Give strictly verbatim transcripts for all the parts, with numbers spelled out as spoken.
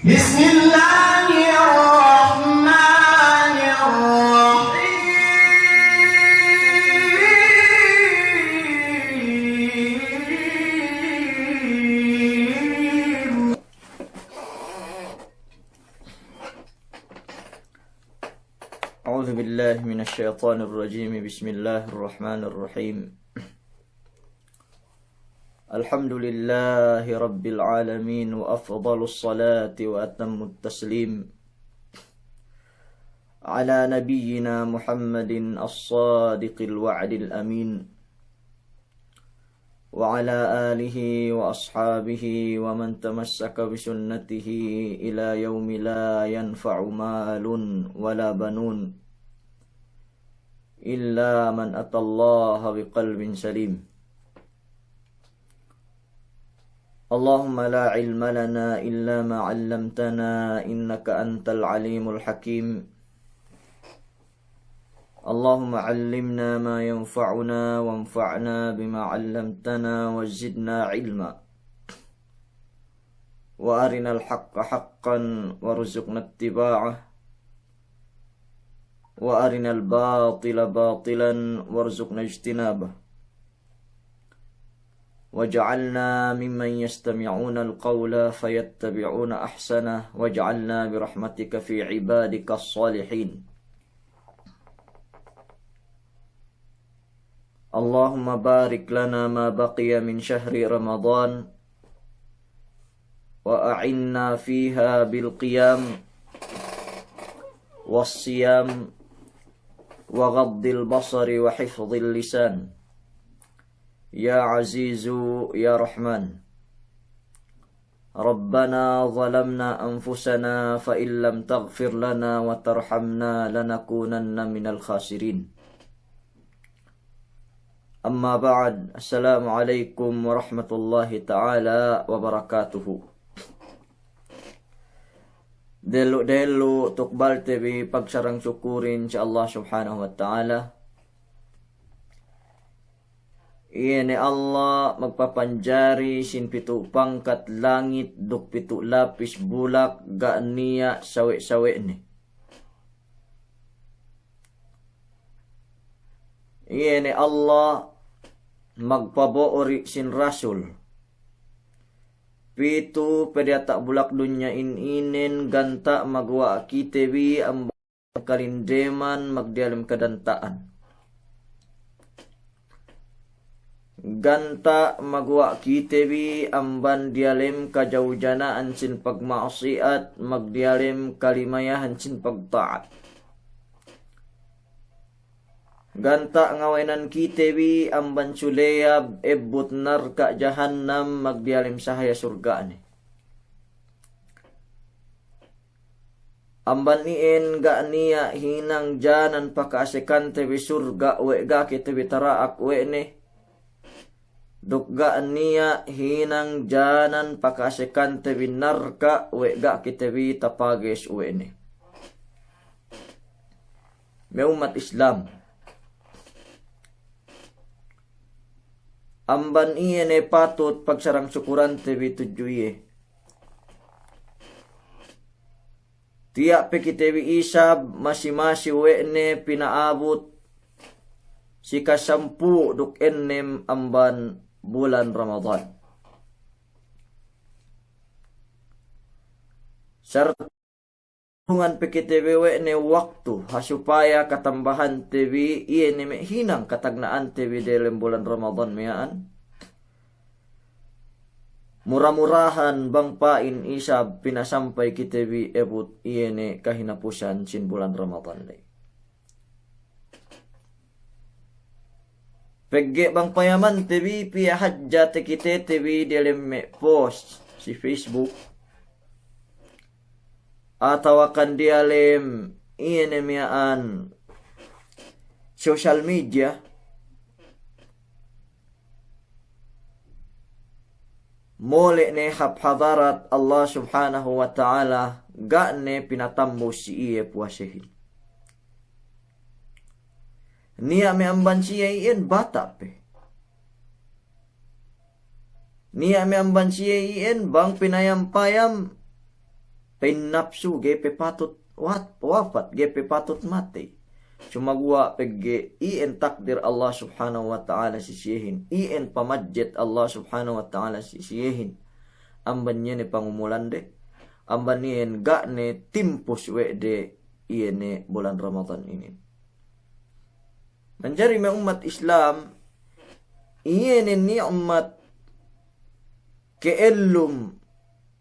بسم الله الرحمن الرحيم. أعوذ بالله من الشيطان الرجيم. بسم الله الرحمن الرحيم. الحمد لله رب العالمين، وأفضل الصلاة وأتم التسليم على نبينا محمد الصادق الوعد الأمين، وعلى آله وأصحابه ومن تمسك بسنته إلى يوم لا ينفع مال ولا بنون إلا من أتى الله بقلب سليم. اللهم لا علم لنا إلا ما علمتنا إنك أنت العليم الحكيم. اللهم علمنا ما ينفعنا وانفعنا بما علمتنا وزدنا علما. وأرنا الحق حقا وارزقنا اتباعه، وأرنا الباطل باطلا وارزقنا اجتنابه، واجعلنا ممن يستمعون القول فيتبعون أحسنه، واجعلنا برحمتك في عبادك الصالحين. اللهم بارك لنا ما بقي من شهر رمضان، وأعنا فيها بالقيام والصيام وغض البصر وحفظ اللسان، يا عزيز يا رحمن. ربنا ظلمنا أنفسنا فإن لم تغفر لنا وترحمنا لنكونن من الخاسرين. أما بعد، السلام عليكم ورحمة الله تعالى وبركاته. Dehellu-dehellu tukbalte bi pagsarang sukurin si Allah Subhanahu wa Ta'ala. Iye ne Allah magpapanjari sin pitu' pangkat langit duk pitu' lapis bulak ga' niya' sawe'-sawe'ne. Iye ne Allah magpabo'ori sin rasul pitu' pe diyata' bulak dunya in inen ganta' maguwa' kite bi amban kalindeman magdiyalem kadanta'an. Ganta' maguwa' kite bi amban diyalem kajawjana'an sin pagma'asiyat magdiyalem kalimayahan sin pagta'at. Ganta' ngawenan kite bi amban suleyab ebbut narka' jahannam magdiyalem sahaya surga'ne. Amban iyan ga' niya' hinang janan paka'asekante bi surga' we' ga' kite bi tara'ak we' ne. Duk ga' niya' hinang janan paka'asekante bi narka' we' ga' kite bi tapages we' ne. Me' ummat Islam. Amban iye ne patut pagsarang sukurante bi tudju iye. Tiya' pe kite bi isab masi-masi we' ne pina'abut si kasampū' duk ennem amban bulan Ramadan. Sarta' dungan pe kite bi we' ne waktu, ha supaya katambahante bi iye ne me' hinang katagna'ante bi delem bulan Ramadan miya'an. Mura-murahan bang pa'in isab pinasampay kite bi ebbut iye ne kahinapusan sin bulan Ramadan ley. Pegge' bang payamante bi piye hadja takitete bi delem me' post si Facebook atawakan diyalem iye ne miya'an social media, mole' ne hap hadarat Allah Subhanahu wa Ta'ala ga' ne pinatambus si iye puwasehin. Niya' me' amban siye iyan bata' pe. Niya' me' amban siye iyan bang pinayam-payam Pa'in napsu ga'i pe patut wat-, wafat, ga'i pe patut matey. Sumaguwa' pegge' iyan takdir Allah Subhanahu wa Ta'ala si siyehin, iyan pamajjet Allah Subhanahu wa Ta'ala si siyehin. Amban iye ne pangumulande, amban iyan ga' ne timpus we' de iye ne bulan Ramadan inin. Manjari me' ummat Islam, iye ne ni'mat ke'ellum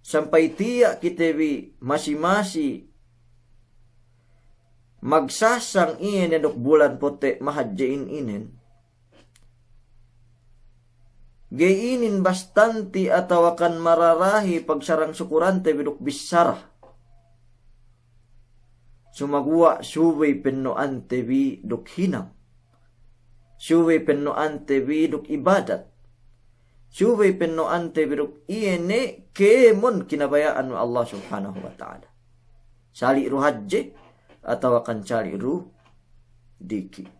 sampay tiya' kite bi masi-masi magsasang iye ne duk bulan pote' mahadjehin inin. Ga'i inin bastanti atawakan mararahi pagsarang sukurante bi duk bissara. Sumaguwa' subey penno'ante bi duk hinang. Subey penno'ante bi duk ibadat. Subey penno'ante bi duk iye ne kēmon kinabaya'an we' Allah Subhanahu wa Ta'ala. Sali' du hadje atawakan sali' du diki'.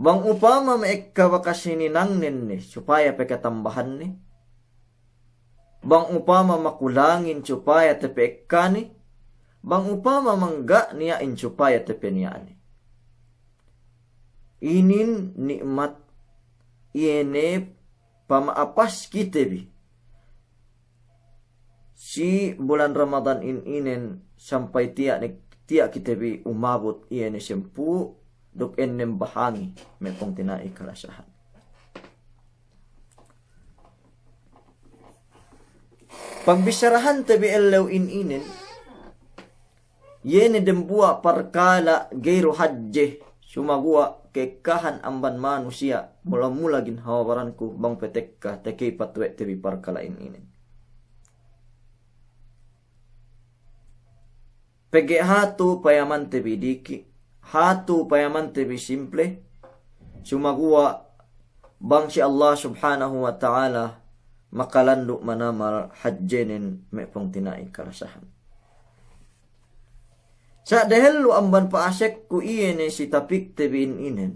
Bang upama me' ekka bakas hininangnen ne, supaya pe katambahanne. Bang upama makulangin, supaya tepe ekkane. Bang upama mangga' niya'in, supaya tepe niya'ne. Inin ni'mat iye ne pama'apas kite bi si bulan Ramadan in-, inen sampay tiya' ne, tiya' kite bi umabut iye ne sampū' duk ennem bahangi me' pungtina'i kalasahan. Pagbissarahante bi ellew in-, inen, iye ne dembuwa' parkala' ga'i du hadje, sumaguwa' ke'ekkahan amban manusiya', mula-mula ginhawa baranku bang pe tekka, takey patuwe' te bi parkala' in-, inen. Pegge' hatu payamante bi diki', hatu payamante bi simple, sumaguwa' bang si Allah Subhanahu wa Ta'ala makalandu' manamal hadjenen me' pungtina'i kalasahan. Sa' dehellu amban pa'asekku iye ne si tapikte bi in-, inen.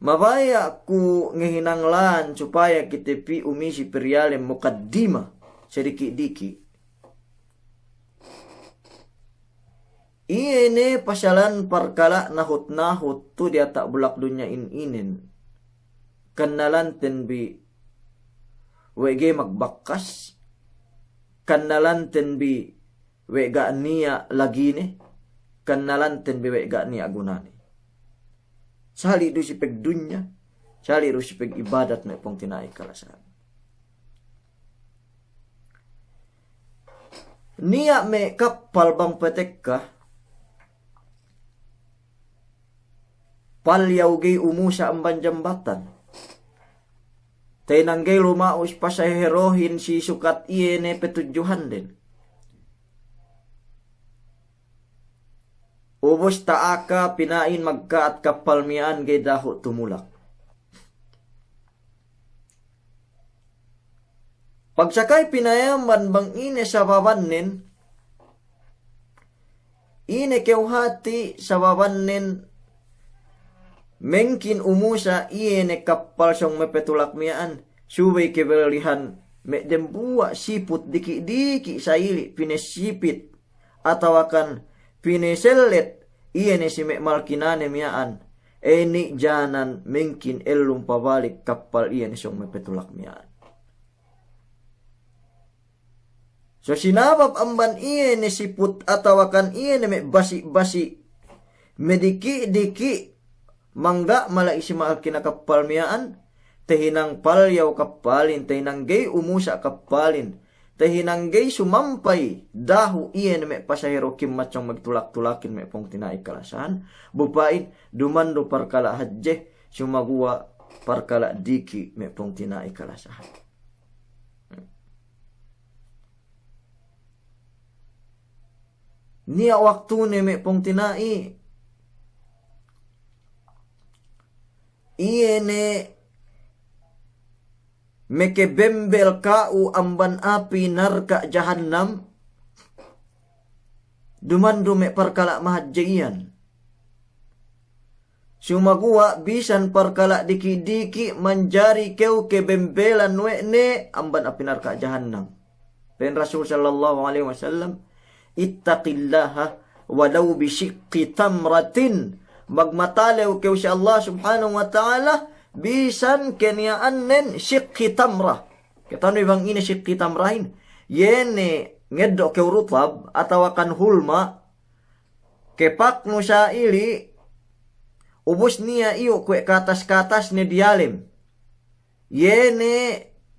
Mabaya' ku ngehinang lān supaya kite pī umisi periyalem mukaddima sediki'-diki'. Iye ne pasalan parkala' nahut-nahut tu diyata' bulak dunya in-, inen. Kannalanten bi we' ga'i magbakas, kannalanten bi we' ga' niya' lagine, kannalanten bi we' ga' niya' gunane. Sali' du si pagdunya, sali' du si pag'ibadat me' pungtina'i kalasahan. Niya' me' kappal bang pe tekka, palyaw ga'i umusa' amban jambatan. Tahinang ga'i luma'us pasaherohin si sukat iye ne patudjuhanden. Ubus ta'aka pina'in magka'at kappal miya'an ga'i dahu' tumulak. Pagsakay pinayamban bang ine sababannen, ine kew hati' sababannen, mengkin umusa' iye ne kappal sōng mapatulak miya'an, subey kebellihan me' dembuwa' siput diki'-diki' sa'ili' pinesipit, atawakan pinesellet iye ne si me' malkinane miya'an, eni janan mengkin ellum pabalik kappal iye ne sōng mapatulak miya'an. So sinabab amban iye ne siput atawakan iye ne me' basi'-basi' me' diki'-diki' mangga' mala'i si ma'al kinakappal miya'an, tahinang palyaw kappalin, tahinang ga'i umusa' kappalin, tahinang ga'i sumampay dahu' iye ne me' pasahero kimmat sōng magtulak-tulakin me' pungtina'i kalasahan, bu pa'in duma'in du parkala' hadje, sumaguwa' parkala' diki' me' pungtina'i kalasahan. Niya' waktune me' pungtina'i, iye ne makabembel ka'u amban api narka' jahannam, duma'in du me' parkala' mahadje iyan. Sumaguwa' bisan parkala' diki'-diki' manjari kew kebembelan we' ne amban api narka' jahannam. Pa'in Rasul sallallahu alaihi wasallam, "Ittaqillaha walau bishiqqi tamratin." Magmatalew kew si Allah Subhanahu wa Ta'ala, bisan keniya'annen shiqqi tamrah. Kata'nu bang ine shiqqi tamrahin? Iye ne ngeddo' kew rutab atawa kan hulma', kepaknu sa'ili', ubus niya' iyu' kuwe' katas-katasne diyalem. Iye ne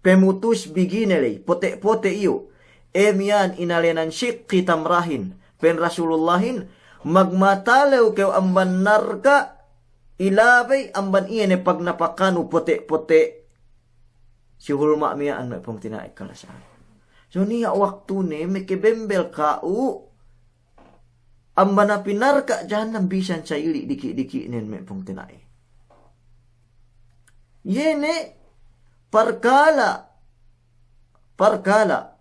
pemutus bigine ley, pote'-pote' iyu'. E miya'an inalenan shiqqi tamrahin. Pa'in Rasulullahin, magmatalew kew amban narka', ilabey amban iye ne pagnapakanu pote'-pote' si hulma' miya'an, me' pungtina'i kalasahan. So niya' waktune mekebembel ka'u amban api narka' jahannam bisan sa'ili' diki'-diki'nen, me' pungtina'i. Iye ne parkala', parkala'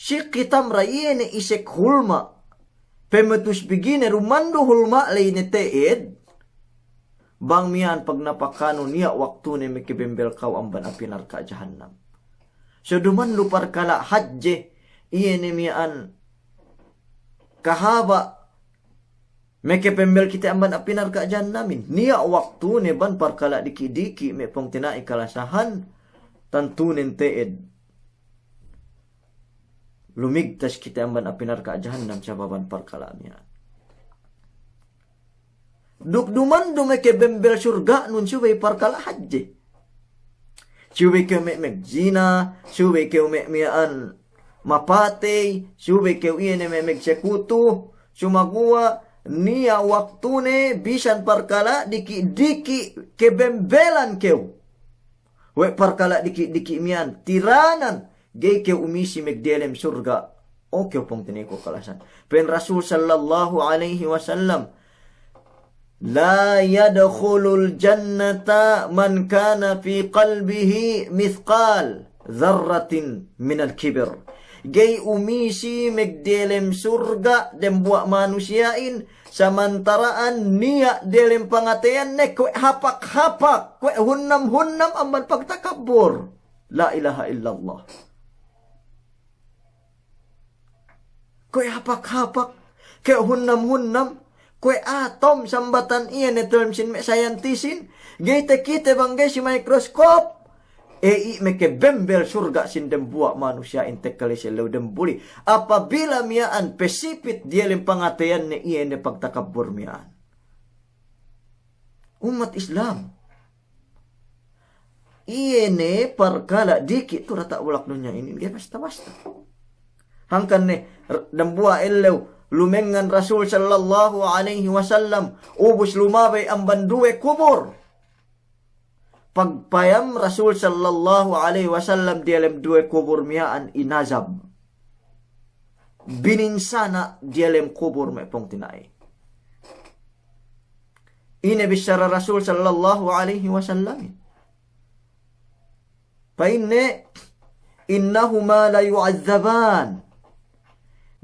shiqqi tamrah, iye ne isek hulma', pemutus bigine, dumandu hulma' ley ne te'ed. Bang miya'an pagnapakanu, niya' waktune mekebembel ka'u amban api narka' jahannam. So dumandu parkala' hadje, iye ne miya'an kahaba' mekebembel kite amban api narka' jahannamin. Niya' waktune bang parkala' diki'-diki', me' pungtina'i kalasahan, tantunen te'ed lumigtas kite amban api narka' jahannam sababan parkala' miya'an. Duk dumandu mekebembel surga'nun subey parkala' hadje. Subey kew me' megzina, subey kew me' miya'an mapatey, subey kew iye ne me' megsekutu, sumaguwa' niya' waktune bisan parkala' diki'-diki' kebembelan kew we' parkala' diki'-diki' miya'an, tiranan, ga'i kew umisi megdelem surga'. O kew pungtina'iku kalasahan. Pa'in Rasul sallallahu alaihi wasallam, "La yadkhulul jannata man kana fi qalbihi mithqal dharratin minal kibr." Ga'i umisi megdelem surga' dembuwa' manusiya'in, samantara'an niya' delem pangateyanne kuwe' hapak-hapak, kuwe' hunnam-hunnam amban pagtakabbur. La ilaha illallah. Kuwe' hapak-hapak, kuwe' hunnam-hunnam, kuwe' atom sambatan iye ne telem sin me' sayantisin, ga'i takite bang ga'i si mikroskop. E i' mekebembel surga' sin dembuwa' manusiya'in tekka la'i si ellew dembuli. Apabila miya'an pesipit diyalem pangateyanne iye ne pagtakabbur miya'an. Ummat Islam. Iye ne parkala' diki' tu diyata' bulak dunya inin ga'i basta-basta. Hangkan ne, r-, dembuwa' ellew lumengngan Rasul sallallahu alaihi wasallam, ubus lumabey amban duwe kubur. Pagpayam Rasul sallallahu alaihi wasallam diyalem duwe kubur miya'an inazab. Bininsana' diyalem kubur me' pungtina'i. Ine bissara Rasul sallallahu alaihi wasallam? Pa'inne, "Innahuma la yu'adzaban."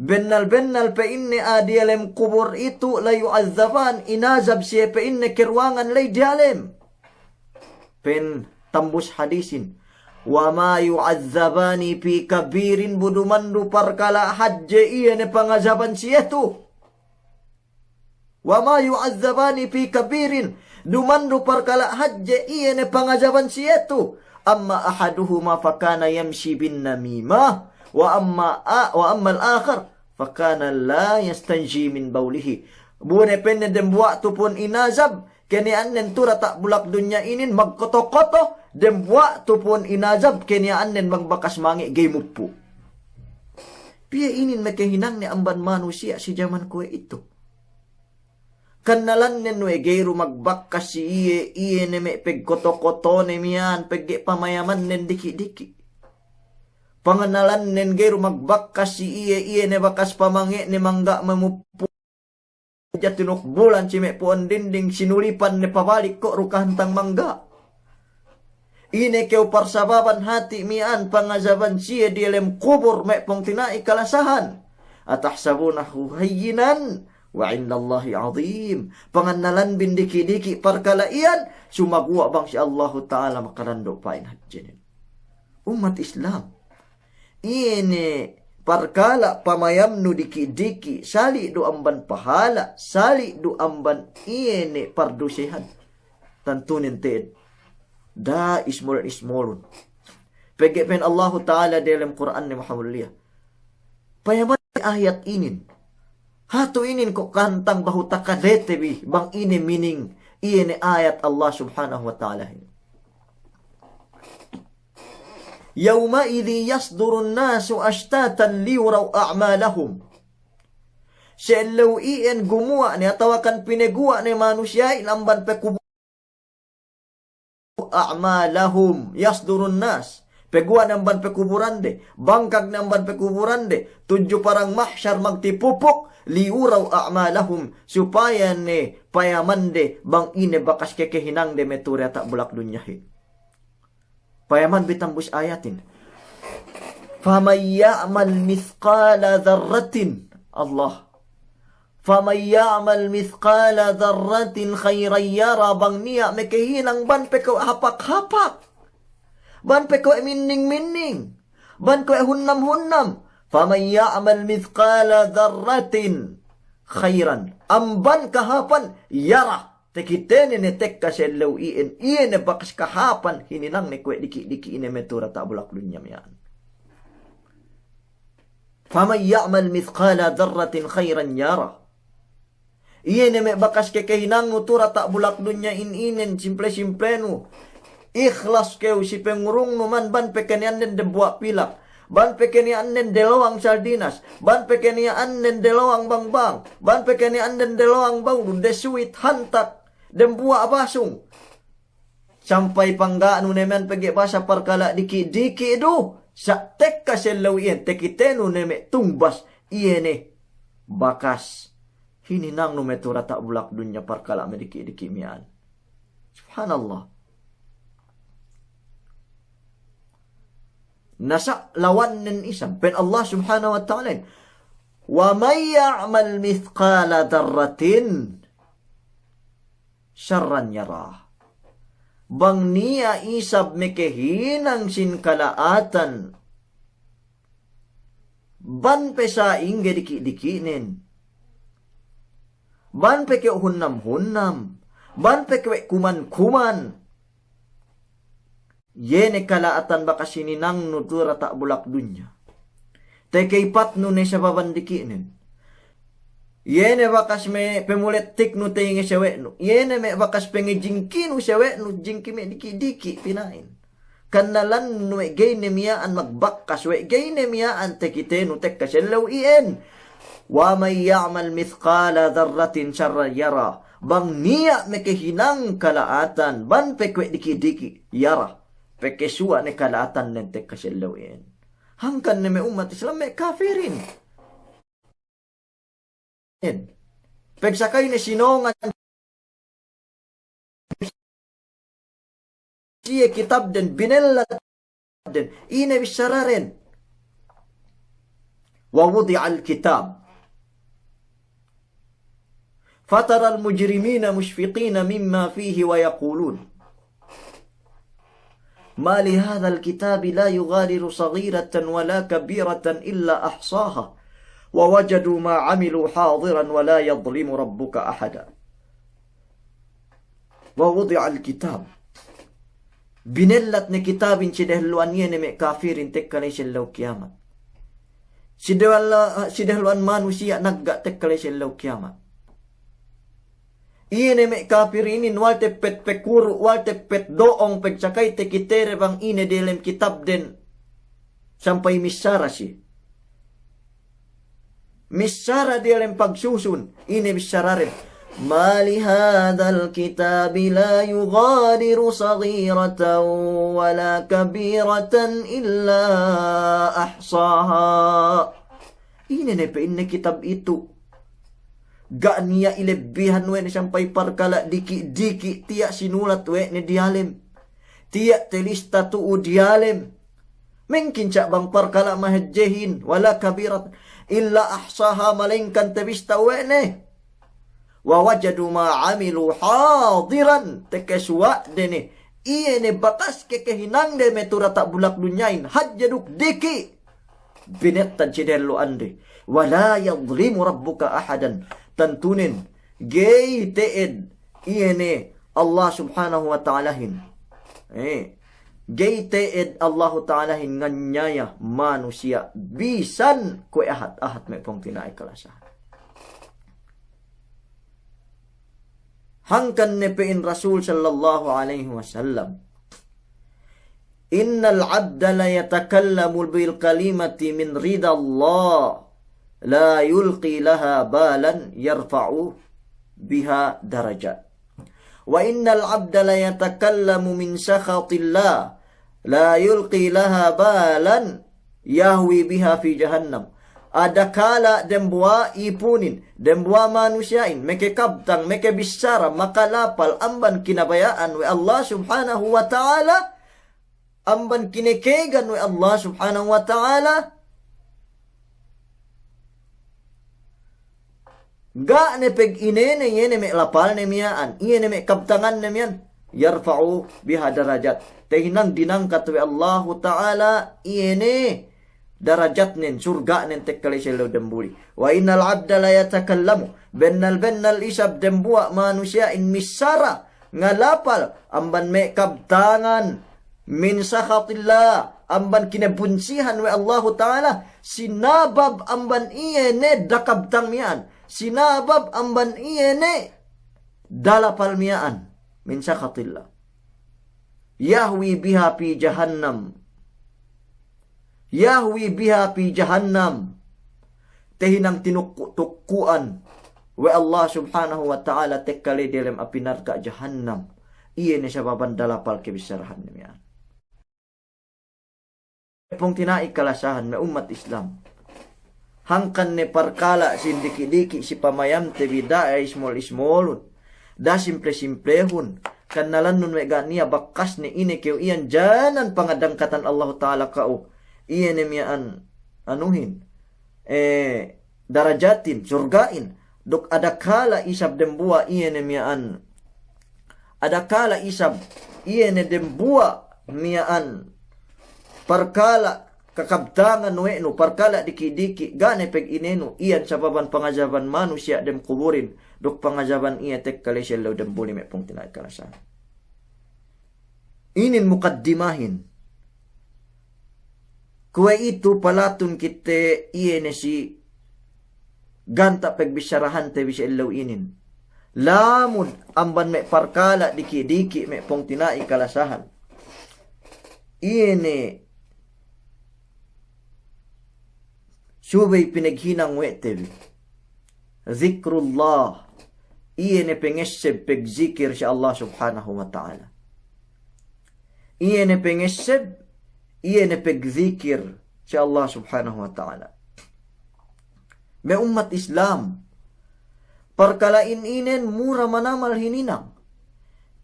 Bennal-bennal pa'inne a'a diyalem kubur itu la yu'adzaban, inazab siye pa'inne keruwangan la'i diyalem. Pa'in tambus hadisin, "Wa ma yu'adzabani fi kabirin," bu dumandu parkala' hadje iye ne pangazaban siye tu. "Wa ma yu'adzabani fi kabirin." Dumandu parkala' hadje iye ne pangazaban siye tu. "Amma ahaduhuma fakana yamshi bin namimah, wa amma a-, wa ammal akhar fakana la yastanji min bawlihi." Bu ne pa'inne dembuwa' tu pun inazab, keniya'annen tu diyata' bulak dunya inin magkoto-koto, dembuwa' tu pun inazab, keniya'annen magbakas mange' ga'i muppu'. Piye inin mekehinangne amban manusiya' si jaman kuwe' itu? Kannalannen we' ga'i du magbakas si iye, iye ne me' pegkoto-kotone miya'an pegge' pamayamannen diki'-diki'. Pangannalannen ga'i du magbakas si iye, iye ne bakas pamange'ne mangga' mamuppu'. Hadja tinukbulan si me' pu'un dinding, sinulipan ne pabalik ko' du kahantang mangga'. Ine kew parsababan hati' miya'an pangazaban siye diyalem kubur me' pungtina'i kalasahan? "Atahsabunahu hayyinan wa indallahi azim. Pangannalanbin diki'-diki' parkala' iyan, sumaguwa' bang si Allahu Ta'ala makalandu' pa'in hadjenen. Ummat Islam, iye ne parkala' pamayamnu diki'-diki', sali' du amban pahala', sali' du amban iye ne pardusehan. Tantunen te'ed. Da'a ismolun-ismolun. Pegge' pa'in Allahu Ta'ala delem Kur'anne mahamulliya, payaman ayat inin. Hatu inin ko' kahantang bahu takadete bi bang ine meaning iye ne ayat Allah Subhanahu wa Ta'ala inin. Yawma'idhin yasdurun nasu ashtatan liyuraw a'malahum. Si ellew iyan gumuwa' ne atawakan pineguwa' ne manusiya'in amban pekubu- a'malahum, yasdurun nas. Peguwa' ne amban pekuburande, bangkag ne amban pekuburande, tudju parang mahsyar magtipupuk, liyuraw a'malahum, supaya ne payamande bang ine bakas kekehinangde me' tu'u diyata' bulak dunyahin. Payaman bi tambus ayatin. Faman ya'mal mithqala dharratin. Allah. Faman ya'mal mithqala dharratin khayran yara, bang niya' mekehinang bang pe kuwe' hapak-hapak, bang pe kuwe' minning-minning, bang kuwe' hunnam-hunnam. Faman ya'mal mithqala dharratin khayran, amban kahāpan, yara, takitene ne tekka si ellew iyan, iye ne bakas kahāpan hininangne kuwe' diki'-diki' ine me' tu'u diyata' bulak dunya miya'an. Faman ya'mal mithqala dharratin khayran yara. Iye ne me' bakas kekehinangnu tu'u diyata' bulak dunya in inen, simple-simplenu. Ikhlas kew si pangurungnu man, bang pe keniya'anden dembuwa' pilak, bang pe keniya'anden delowang sardinas, bang pe keniya'anden delowang bang-bang, bang pe keniya'anden delowang bawlun, de suwit hantak, dembuwa' basung. Sampay pangga'nu ne miya'an pegge' basa parkala' diki'-diki' du, sa' tekka si ellew iyan, takitenu ne me' tungbas, iye ne bakas hininangnu me' tu'u diyata' bulak dunya parkala' me' diki'-diki' miya'an. Subhanallah. Na sa' lawannen isab, pa'in Allah Subhanahu wa Ta'ala, wa man ya'mal mithqala dharratin sharran yara. Bang niya' isab mekehinang sin kala'atan, bang pe sa'ingge diki'-diki'nen, bang pe kuwe' hunnam-hunnam, bang pe kuwe' kuman-kuman, iye ne kala'atan bakas hininangnu tu'u diyata' bulak dunya, takeypatnu ne sababan diki'nen. Iye ne bakas me' pamulettiknu teyinge sawe'nu. Iye ne me' bakas pangejingkinu sawe'nu, jingki me' diki'-diki' pina'in. Kannalannu we' ga'i ne miya'an magbakas, we' ga'i ne miya'an takitenu tekka si ellew iyan. Wa man ya'mal mithqala dharratin sharran yara. Bang niya' mekehinang kala'atan, bang pe kuwe' diki'-diki', yara, pakesuwa' ne kala'atannen tekka si ellew iyan. Hangkan ne me' ummat Islam me' kafirin. Pagsakayne sinongan siye kitabden, binellat den, ine bissaraden. Wa wudi'al kitab. Fataral mujrimina mushfiqina mimma fihi wa yaqulun, ma li hadhal kitabi la yughadiru saghiratan wa la kabiratan illa ahsaha, wa wajadu ma amilu hadiran wa la yadhlimu rabbuka ahada. Wa wudi'al kitab. Binellat ne kitabin si dehellu'an iye ne me' kafirin tekka la'i si ellew kiyamat. Si dewalla-, si dehellu'an manusiya' nagga' tekka la'i si ellew kiyamat. Iye ne me' kafir inin wal teppet pekuru', wal teppet do'ong, pagsakay takitede bang ine diyalem kitabden. Sampay missara siye. Missara diyalem pagsusun, ine bissaraden. Ma li hadhal kitabi la yughadiru saghiratan wa la kabiratan illa ahsaha. Ine ne pa'inne kitab itu. Ga' niya' ilebbihan we' ne sampay parkala' diki'-diki' tiya' sinulat we' ne diyalem. Tiya' talista tu'u diyalem. Mengkin sa' bang parkala' mahadjehin, wa la kabirat, illa ahsaha, malayingkan tabista we' ne. Wa wajadu ma amilu hadiran, tekka suwa' de ne, iye ne bakas kekehinangde me' tu diyata' bulak dunya'in, hadje duk diki'. Binettad si dehellu'ande. Wa la yadhlimu rabbuka ahadan. Tantunen, ga'i te'ed, iye ne, Allah Subhanahu wa Ta'alahin. Eh, ga'i te'ed Allahu Ta'alahin nganyaya manusiya' bisan kuwe' ahat-ahat me' pungtina'i kalasahan. Hangkan ne pa'in Rasul sallallahu alaihi wasallam, "Innal abda la yatakallamu bil kalimati min ridallah, la yulqi laha balan yarfa'u biha darajat. Wa innal abda la yatakallamu min sakhatillah, la yulqi laha balan yahwi biha fi jahannam." Adakala' dembuwa' ipunin, dembuwa' manusiya'in, mekekabtang, mekebissara, makalapal, amban kinabaya'an we' Allah Subhanahu wa Ta'ala, amban kinekēgan we' Allah Subhanahu wa Ta'ala, ga' ne pegginene, iye ne me' lapalne miya'an, iye ne me' kabtanganne miya'an, yarfa'u biha darajat. Tahinang dinangkat we' Allahu Ta'ala iye ne darajatnen, surga'nen tekka la'i si ellew dembuli. Wa innal abda la yatakallamu, bennal-bennal isab dembuwa' manusiya'in missara, ngalapal, amban me' kabtangan, min sakhatillah, amban kinebunsihan we' Allahu Ta'ala, sinabab amban iye ne dakabtang miya'an, sinabab amban iye ne dalapal miya'an, min sakhatillah. Yahwi biha fi jahannam. Yahwi biha fi jahannam. Tahinang tinukku'-tukku'an we' Allah Subhanahu wa Ta'ala tekka la'i diyalem api narka' jahannam. Iye ne sababan dalapal kebissarahanne miya'an. Pungtina'i kalasahan me' ummat Islam. Hangkan ne parkala' sin diki'-diki' si pamayamte bi da'a ismol-ismolun. Da'a simple-simplehun. Kannalannun we' ga' niya' bakas ne ine kew iyan janan pangadangkatan Allahu Ta'ala ka'u. Iye ne miya'an anuhin. Eh, darajatin, surga'in. Duk adakala' isab dembuwa' iye ne miya'an. Adakala' isab iye ne dembuwa' miya'an parkala' kakabtangan we' nu, parkala' diki'-diki', ga' ne pegginenu, iyan sababan pangazaban manusiya' dem kuburin, duk pangazaban iye tekka la'i si ellew dembuli me' pungtina'i kalasahan. Inin mukaddimahin. Kuwe'itu palatun kite iye ne si ganta' pegbissarahante bi si ellew inin. Lamud amban me' parkala' diki'-diki' me' pungtina'i kalasahan. Iye ne subey pineghinang we' te bi. Zikrullah. Iye ne pengesseb pegzikir si Allah Subhanahu wa Ta'ala. Iye ne pengesseb, iye ne pegzikir si Allah Subhanahu wa Ta'ala. Me' ummat Islam, parkala'in inen mura manamal hininang.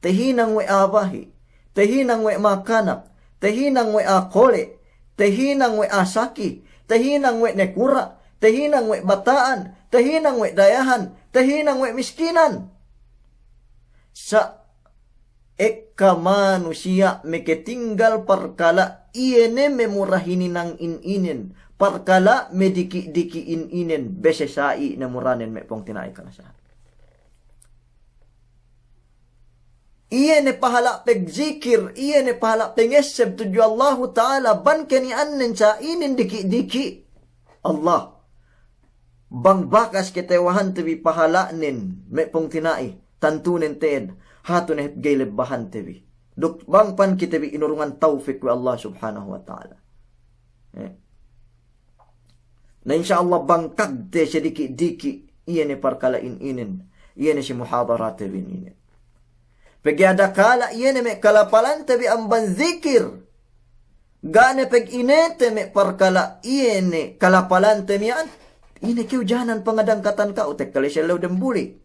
Tahinang we' a'a bahi', tahinang we' makanak, tahinang we' a'a kole', tahinang we' a'a saki, tahinang we' nakura', tahinang we' bata'an, tahinang we' dayahan, tahinang we' miskinan. Sa' ekka manusiya' meketinggal parkala' iye ne memura hininangin inen, parkala' mediki'-diki'in inen, bese sa'i ne muranen me' pungtina'i kalasahan. Iye ne pahala' pegzikir, iye ne pahala' pengesseb tudju Allahu Ta'ala, bang keniya'annen sa' inin diki'-diki'. Allah. Bang bakas ketewahante bi pahala'nen, me' pungtina'i, tantunen te'ed, hatu ne hep ga'i lebbahante bi. Duk bang pan kite bi inurungan tawfik we' Allah Subhanahu wa Ta'ala. Eh. Na, insya Allah, bang kagte sediki'-diki', iye ne parkala'in inen, iye ne si muhadarate bi inin. Pegge' adakala' iye ne me' kalapalante bi amban zikir. Ga' ne pegginete me' parkala' iye ne kalapalante miya'an. Ine kew janan pangadangkatan ka'u tekka la'i si ellew dembuli.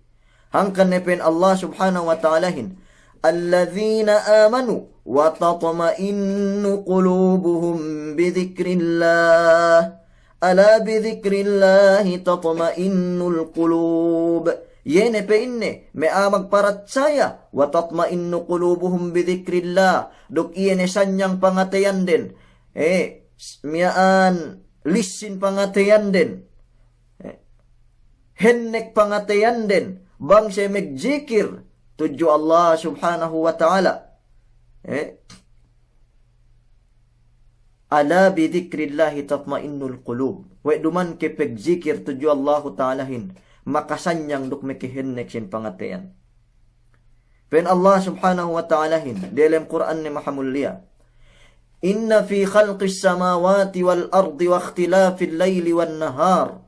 Hangkan ne pa'in Allah Subhanahu wa Ta'alahin, "Alladzina amanu wa tatma'innu qulubuhum bi dzikrillah. Ala bi dzikrillahi tatma'innul qulub." Iye ne pa'inne me' a'a magparatsaya, wa tatma'innu qulubuhum bi dhikrillah, duk iye ne sanyang pangateyanden, eh, s-, miya'an lissin pangateyanden, eh, hennek pangateyanden, bang siye magjikir tudju Allah Subhanahu wa Ta'ala. Eh, Ala bi dhikrillahi tatma'innul qulub. We' duman ke pagjikir tudju Allahu Ta'alahin, makasanyang duk makahennek sin pangateyan. Pa'in Allah Subhanahu wa Ta'alahin, diyalem Kur'anne mahamulliya, inna fi khalqis samawati wal ardi wa ikhtilafil layli wan nahar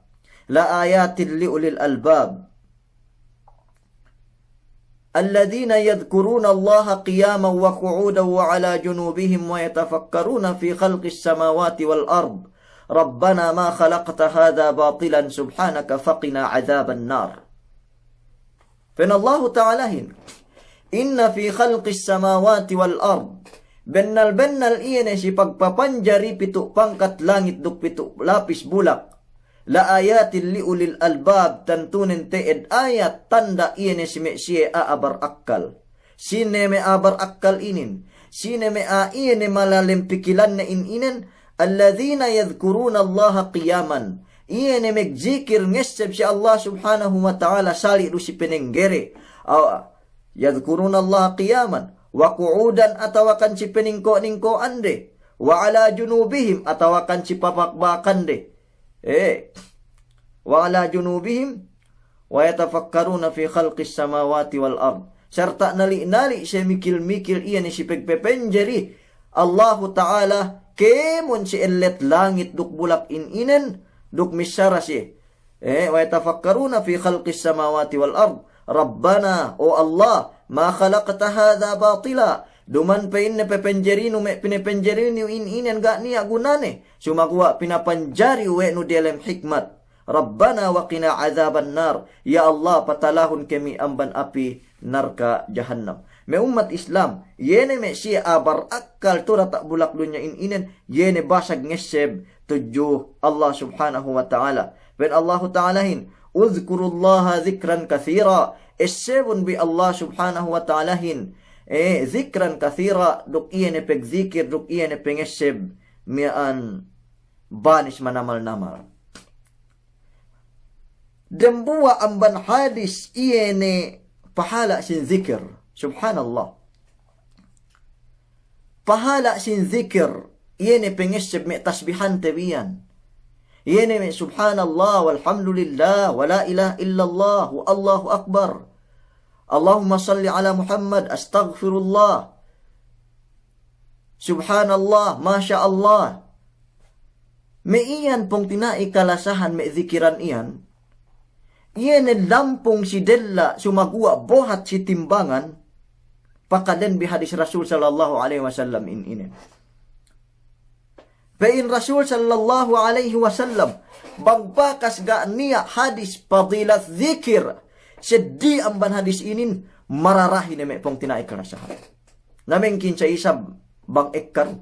la ayatin li ulil albab. الذين يذكرون الله قياما وقعودا وعلى جنوبهم ويتفكرون في خلق السماوات والأرض ربنا ما خلقت هذا باطلا سبحانك فقنا عذاب النار. Pa'in Allahu Ta'alahin, inna fi khalqis samawati wal ard, bennal-bennal iye ne si pagpapanjari pitu' pangkat langit duk pitu' lapis bulak, la ayatin li ulil albab, tantunen te'ed ayat tanda' iye ne si me' siye a'a barakkal. Sine me' a'a barakkal inin? Sine me' a'a iye ne malalem pikilanne in inen? Alladhina yadhkurunallaha qiyaman. Iye ne magjikir ngesseb si Allah Subhanahu wa Ta'ala sali' du si penenggere. Aw, yadhkurunallaha qiyaman, wa qu'udan, atawakan si peningko'-ningko'ande, wa ala junubihim, atawakan si papakbakande. Eh, wa ala junubihim, wa yatafakkaruna fi khalqis samawati wal ard. Sarta' nali'-nali' siye mikil-mikil iye ne si pagpepenjeri Allahu Ta'ala kēmon si ellet langit duk bulak in inen, duk missara siye. Eh, wa yatafakkaruna fi khalqis samawati wal ard. Rabbana, o Allah, ma khalaqta hadha batila. Duman pa'inne pepenjerinu me' pinepenjerinu in inen ga' niya' gunane. Sumaguwa' pinapanjari we' nu diyalem hikmat. Rabbana wa qina adhaban nar. Ya Allah, patalahun kami amban api narka' jahannam. Me' ummat Islam, iye ne me' siye a'a barakkal tu diyata' bulak dunya in inen, iye ne basag ngesseb tudju Allah Subhanahu wa Ta'ala. Pa'in Allahu Ta'alahin, udhkurullaha dhikran kathira. Essebun bi Allah Subhanahu wa Ta'alahin, eh, dhikran kathira, duk iye ne pagzikir, duk iye ne pangesseb miya'an banis manamal-namal. Dembuwa' amban hadis iye ne pahala' sin zikir. Subhanallah. Pahala' sin zikir, iye ne pangesseb me' tasbihante bi iyan. Iye ne me' subhanallah, walhamdulillah, wa la ilaha illallah, wallahu akbar. Allahumma salli ala Muhammad, astaghfirullah. Subhanallah, masha Allah. Me' iyan pungtina'i kalasahan me' zikiran iyan, iye ne lampung si della' sumaguwa' bohat si timbangan, pakaden bi hadis Rasul sallallahu alaihi wasallam in inen. Pa'in Rasul sallallahu alaihi wasallam, bang bakas ga' niya' hadis fadilat zikir, seddi amban hadis inin, mararahi ne me' pungtina'i kalasahan. Na mengkin sa isab bang ekka du.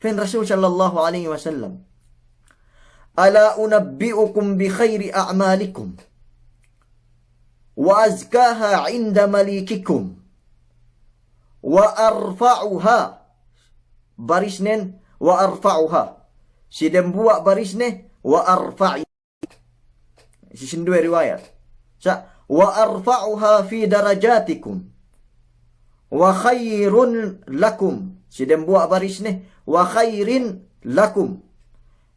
Pa'in Rasul sallallahu alaihi wasallam, ala unabbi'ukum bi khairi a'malikum, wa azkaha inda malikikum, wa arfa'uha, barisnen, wa arfa'uha. Si dembuwa' barisne, wa arfa'i. Si sinduwe riwayat. Sa', wa arfa'uha fi darajatikum. Wa khairun lakum. Si dembuwa' barisne, wa khairin lakum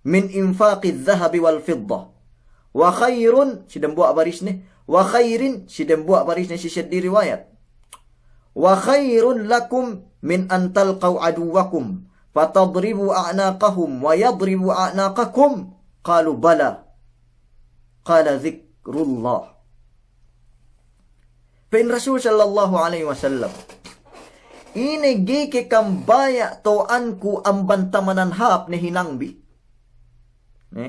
min infaqi dhahabi wal fidda. Wa khairun, si dembuwa' barisne, wa khairin, si dembuwa' barisne si seddi riwayat. Wa khairun lakum min an talqaw aduwwakum fatadribu a'naqahum wa yadribu a'naqakum. Qalu bala. Qala dhikrullah. Pa'in Rasul sallallahu alaihi wasallam, ine ga'i ke kambaya' to'anku amban tamanan hāp ne hinangbi? Ne?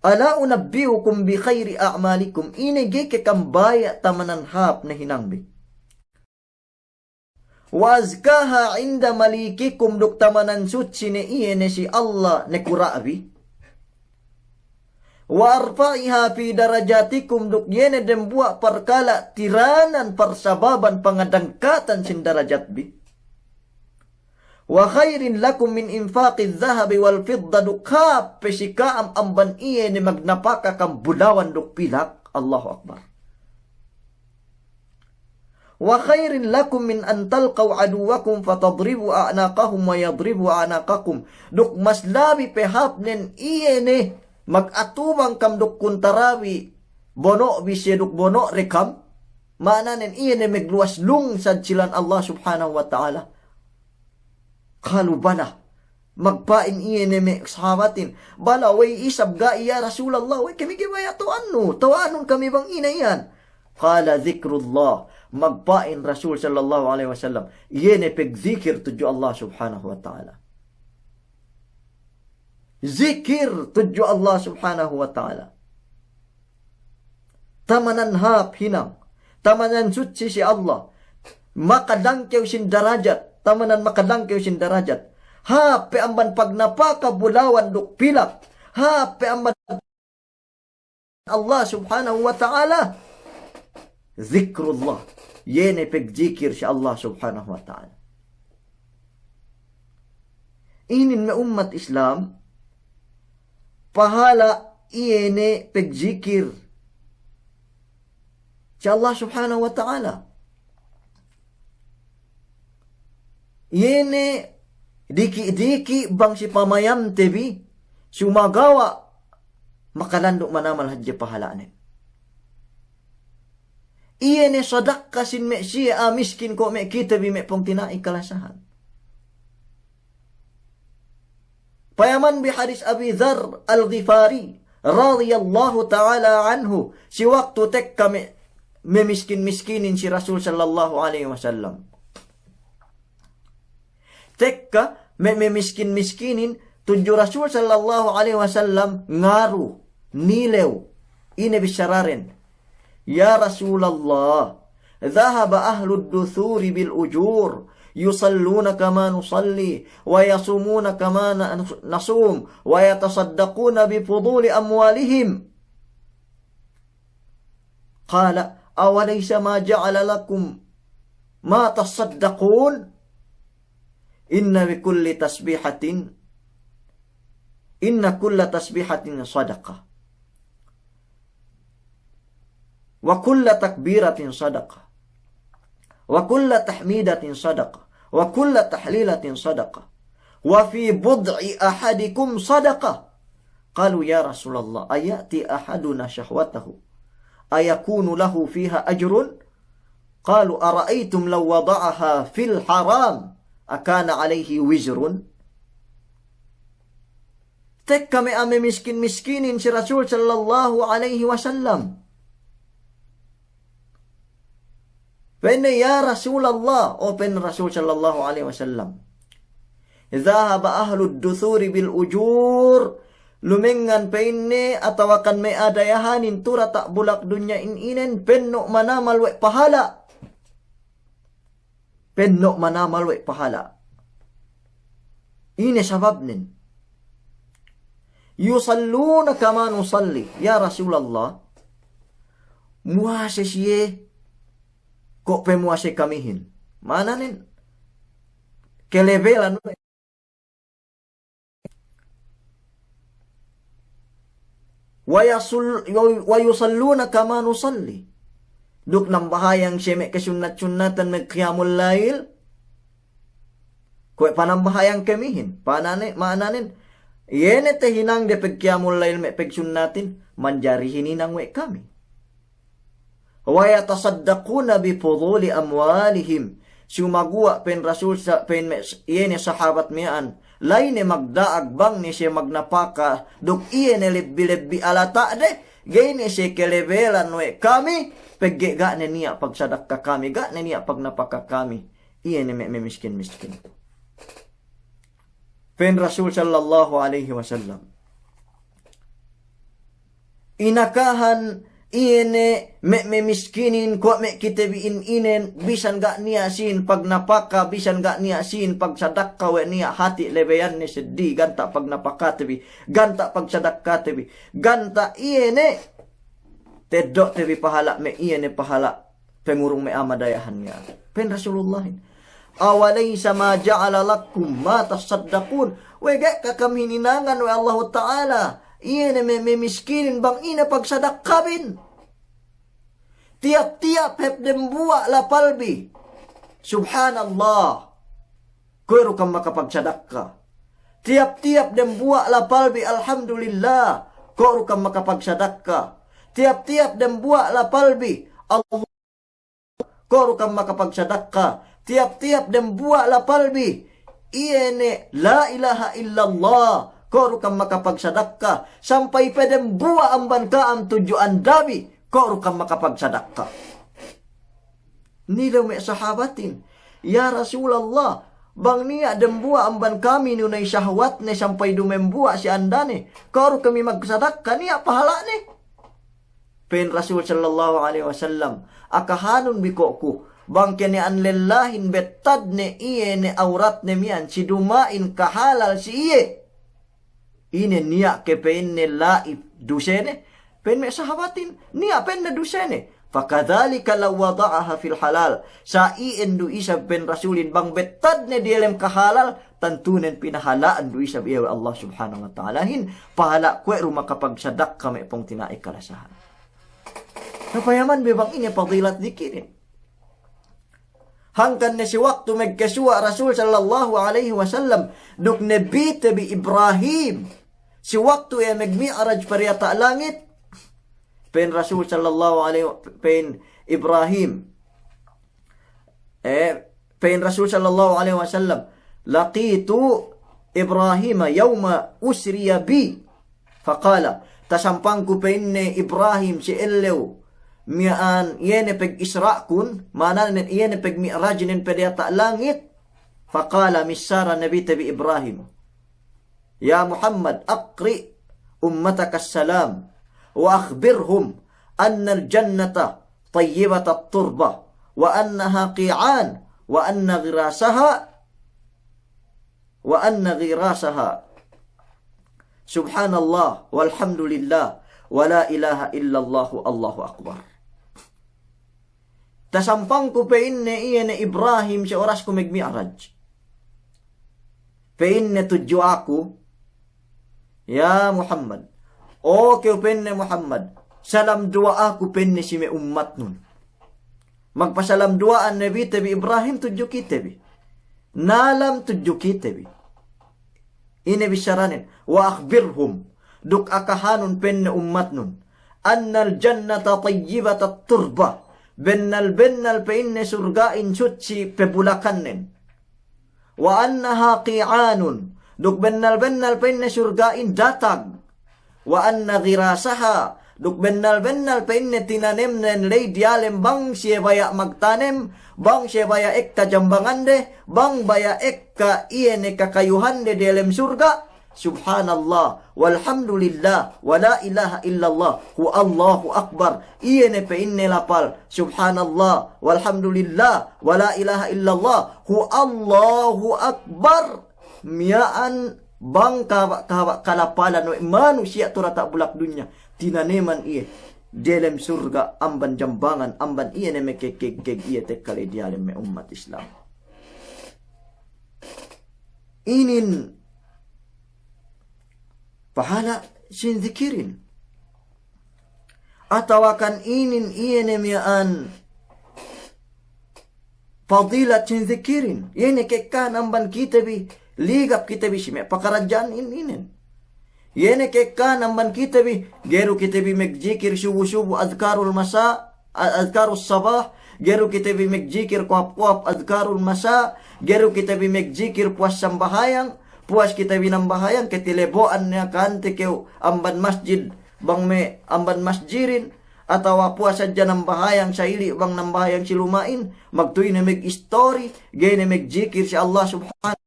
Ala unabbi'ukum bi khairi a'malikum, ine ga'i ke kambaya' tamanan hāp ne hinangbi? Wa azkaha inda malikikum, duk tamanan sutsi ne iye ne si Allah ne kura'bi. وأرفعها في درجاتكم, duk iye ne dembuwa' parkala' tiranan parsababan pangadangkatan sin darajatbi. وخير لكم من إنفاق الذهب والفضة, duk hāp pe si ka'am amban iye ne magnapaka kam bulawan duk pilak. Allahu Akbar. وخير لكم من أن تلقوا عدوكم فتضربوا أعناقهم ويضربوا أعناقكم. Duk mas labi pe hāpnen iye ne magatubang kam duk kuntarabi, bono'bi siye duk bono'de kam. Ma'ananen iye ne magluwas lungsad si lān Allah Subhanahu wa Ta'ala. قالوا بلى. Magpa'in iye ne me' sahabatin, "Bala, we'ey isab ga'i ya Rasulallah, we'ey kami ga'i baya' tawa'annu, tawa'annun kami bang ine iyan." قال ذكر الله. Magpa'in Rasul sallallahu alaihi wasallam, iye ne pagzikir tudju Allah Subhanahu wa Ta'ala. Zikir tudju Allah Subhanahu wa Ta'ala. Tamanan hāp hinang, tamanan sutsi si Allah, makadangkew sin darajat, tamanan makadangkew sin darajat. Hāp pe amban pagnapaka bulawan duk pilak, hāp pe amban Allah Subhanahu wa Ta'ala. Zikrullah, iye ne pagzikir si Allah Subhanahu wa Ta'ala. Inin me' ummat Islam, pahala' iye ne pagzikir si Allah Subhanahu wa Ta'ala. Iye ne diki'-diki' bang si pamayamte bi, sumagawa' makalandu' manamal hadja pahala'nen. Iye ne sadakka sin me' siye a'a miskin ko' me' kite bi me' pungtina'i kalasahan. Payaman bi hadis Abi Dharr Al-Ghifari radiyallahu ta'ala anhu, si waktu tekka me', me' miskin-miskinin si Rasul sallallahu alaihi wasallam. Tekka me', me' miskin-miskinin tudju Rasul sallallahu alaihi wasallam ngaru, nilew, ine bissaraden. يا رسول الله، ذهب أهل الدثور بالأجور، يصلون كما نصلي، ويصومون كما ن-، نصوم، ويتصدقون بفضول أموالهم. قال: أوليس ما جعل لكم ما تصدقون؟ إن بكل تسبيحة، إن كل تسبيحة صدقة، وكل تكبيرة صدقة، وكل تحميدة صدقة، وكل تهليلة صدقة، وفي بضع أحدكم صدقة. قالوا: يا رسول الله، أيأتي أحدنا شهوته أيكون له فيها أجر؟ قالوا: أرأيتم لو وضعها في الحرام أكان عليه وزر؟ Tekka me' a'a me' miskin-miskinin si Rasul sallallahu alaihi wasallam. Pa'inne, "Ya Rasulallah," o pa'in Rasul sallallahu alaihi wasallam, "ذهب أهل الدثور بالأجور." Lumengngan pa'inne atawakan me' a'a dayahanin tu diyata' bulak dunya in inen penno' manamal we' pahala'. Penno' manamal we' pahala'. Ine sababnen? يصلون كما نصلي. Ya Rasulallah, muwase siye ko' pamuwase kamihin. Ma'ananen, kelebelan we'. ويصل-، ويصلون كما نصلي. Duk nambahayang siye me' kasunnat-sunnatan, me' qiyamul lail, kuwe' panambahayang kamihin. Panane-, ma'ananen, iye ne tahinangde pagqiyamul lail me' pagsunnatin, manjari hininang we' kami. ويتصدقون بفضول أموالهم. Sumaguwa' pa'in Rasul sa-, pa'in me', iye ne sahabat miya'an, la'i ne magda'ag bang ne siye magnapaka, duk iye ne lebbi-lebbi alata'de, ga'i ne siye kelebelan we' kami, pegge' ga' ne niya' pagsadakka kami, ga' ne niya' pagnapaka kami, iye ne me', me' miskin-miskin. Pa'in Rasul sallallahu alaihi wasallam, inakahan Iye ne me', me' miskinin, kuwe' me' kite bi in inen, bisan ga' niya' sīn pagnapaka, bisan ga' niya' sīn pagsadakka we' niya' hati' lebeyanne seddi, ganta' pagnapakate bi, ganta' pagsadakkate bi, ganta' iye ne teddo'te bi pahala' me' iye ne pahala' pangurung me' a'a madayahan niya'. Pa'in Rasulullahin, "Awalaysa ma ja'ala lakum ma tasaddaqun?" We' ga' ka kam hininangan we' Allahu Ta'ala, iye ne me', me' miskinin bang ine pagsadakkahin? Tiyap-tiyap hep dembuwa' lapalbi, Subhanallah, kuwe' du kam makapagsadakka. Tiyap-tiyap dembuwa' lapalbi, Alhamdulillah, kuwe' du kam makapagsadakka. Tiyap-tiyap dembuwa' lapalbi, Allah, kuwe' du kam makapagsadakka. Tiyap-tiyap dembuwa' lapalbi, iye ne, La ilaha illallah, kuwe' du kam makapagsadakka. Sampay pe dembuwa' amban ka'am tudju andabi, kuwe' du kam makapagsadakka. Nilew me' sahabatin, "Ya Rasulallah, bang niya' dembuwa' amban kami nunay sahwatne sampay dumembuwa' si andane, kuwe' du kami magsadakka, niya' pahala'ne?" Pa'in Rasul sallallahu alaihi wasallam, "Akahanun bi ko' ku, bang keniya'an lellahin bettadne iye ne awratne miya'an si duma'in kahalal si iye, ine niya' ke?" Pa'inne, "La'i dusene." Pa'in me' sahabatin, "Niya'," pa'inne, "dusene." "Fakadhalika law wada'aha fil halal." Sa' iyan du isab, pa'in Rasulin, bang bettadne diyalem kahalal, tantunen pinahala'an du isab iye we' Allah Subhanahu wa Ta'alahin, pahala' kuwe' du makapagsadakka me' pungtina'i kalasahan. Na payaman be bang ine padilat dikirin. Hangkan ne si waktu megkasuwa' Rasul sallallahu alaihi wasallam duk Nabite bi Ibrahim, si waktu iye megmi'raj pa diyata' langit, pa'in Rasul sallallahu alaihi wa-, pa'in Ibrahim, eh, pa'in Rasul sallallahu alaihi wasallam, "Laqitu Ibrahima yawma usriya bi." Faqala, tasampangku, pa'inne, Ibrahim si ellew miya'an iye ne pag-Isra'kun, ma'anane iye ne pagmi'rajnen pe diyata' langit. Faqala, missara Nabite bi Ibrahim, "Ya Muhammad, aqri' ummataka salam, wa akhbirhum annal jannata tayyibatat turba, wa annaha qi'an, wa anna ghirasaha, wa anna ghirasaha." Subhanallah, walhamdulillah, wa la ilaha illallah, Allahu akbar. Tasampangku, pa'inne, iye ne Ibrahim si orasku megmi'raj. Pa'inne tudju aku, "Ya Muhammad, o kew," pa'inne, "Muhammad, salam duwa'a aku," pa'inne, "si me' ummatnun." Magpasalam duwa'an Nabite bi Ibrahim tudju kite bi. Nalam tudju kite bi. Ine bissaranen, "Wa akhbirhum," duk akahanun, pa'inne, ummatnun, "annal jannata tayyibatat turba," bennal-bennal, pa'inne, surga'in sutsi pebulakannen. "Wa annaha qi'anun," duk bennal-bennal, pa'inne, surga'in datag. "Wa anna ghirasaha," duk bennal-bennal, pa'inne, tinanemnen ley diyalem, bang siye baya' magtanem, bang siye baya' ekka jambangande, bang baya' ekka iye ne kakayuhande diyalem surga'. Subhanallah, walhamdulillah, wa la ilaha illallah, hu Allahu akbar. Iye ne, pa'inne, lapal, Subhanallah, walhamdulillah, wa la ilaha illallah, hu Allahu akbar. Miya'an bang kahaba'-kahaba' kalapalan we' manusiya' tu diyata' bulak dunya, tinaneman iye diyalem surga' amban jambangan, amban iye ne mekekeg-keg iye tekka ley diyalem, me' ummat Islam. Inin pahala' sin zikirin. Atawakan inin iye ne miya'an padilat sin zikirin. Iye ne ka'ekkahan amban kite bi, ligap kite bi si me' pakaradja'an in-, inen. Iye ne ka'ekkahan amban kite bi, ga'i du kite bi magjikir subu-subu adhkarul masa, a-, adhkarus sabah, ga'i du kite bi magjikir kohap-kohap adhkarul masa, ga'i du kite bi magjikir puwas sambahayang, puwas kite bi nambahayang, katilebo'an ne akahante kew amban masjid, bang me' amban masjidin, atawa puwas hadja nambahayang sa'ili' bang nambahayang si luma'in, magtuy ne mag-istori, ga'i ne magjikir si Allah Subhanahu.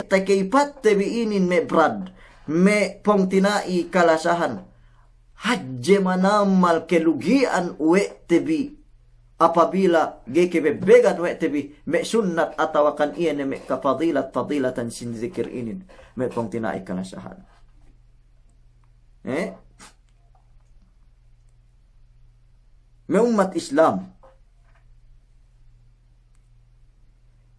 Takeypatte bi inin me' brad, me' pungtina'i kalasahan. hadje manamal kelugi'an we' te bi, apabila ga'i ke bebegad we' te bi me' sunnat atawakan iye ne me' kafadilat, fadilatan sin zikir inin, me' pungtina'i kalasahan. Eh? Me' ummat Islam.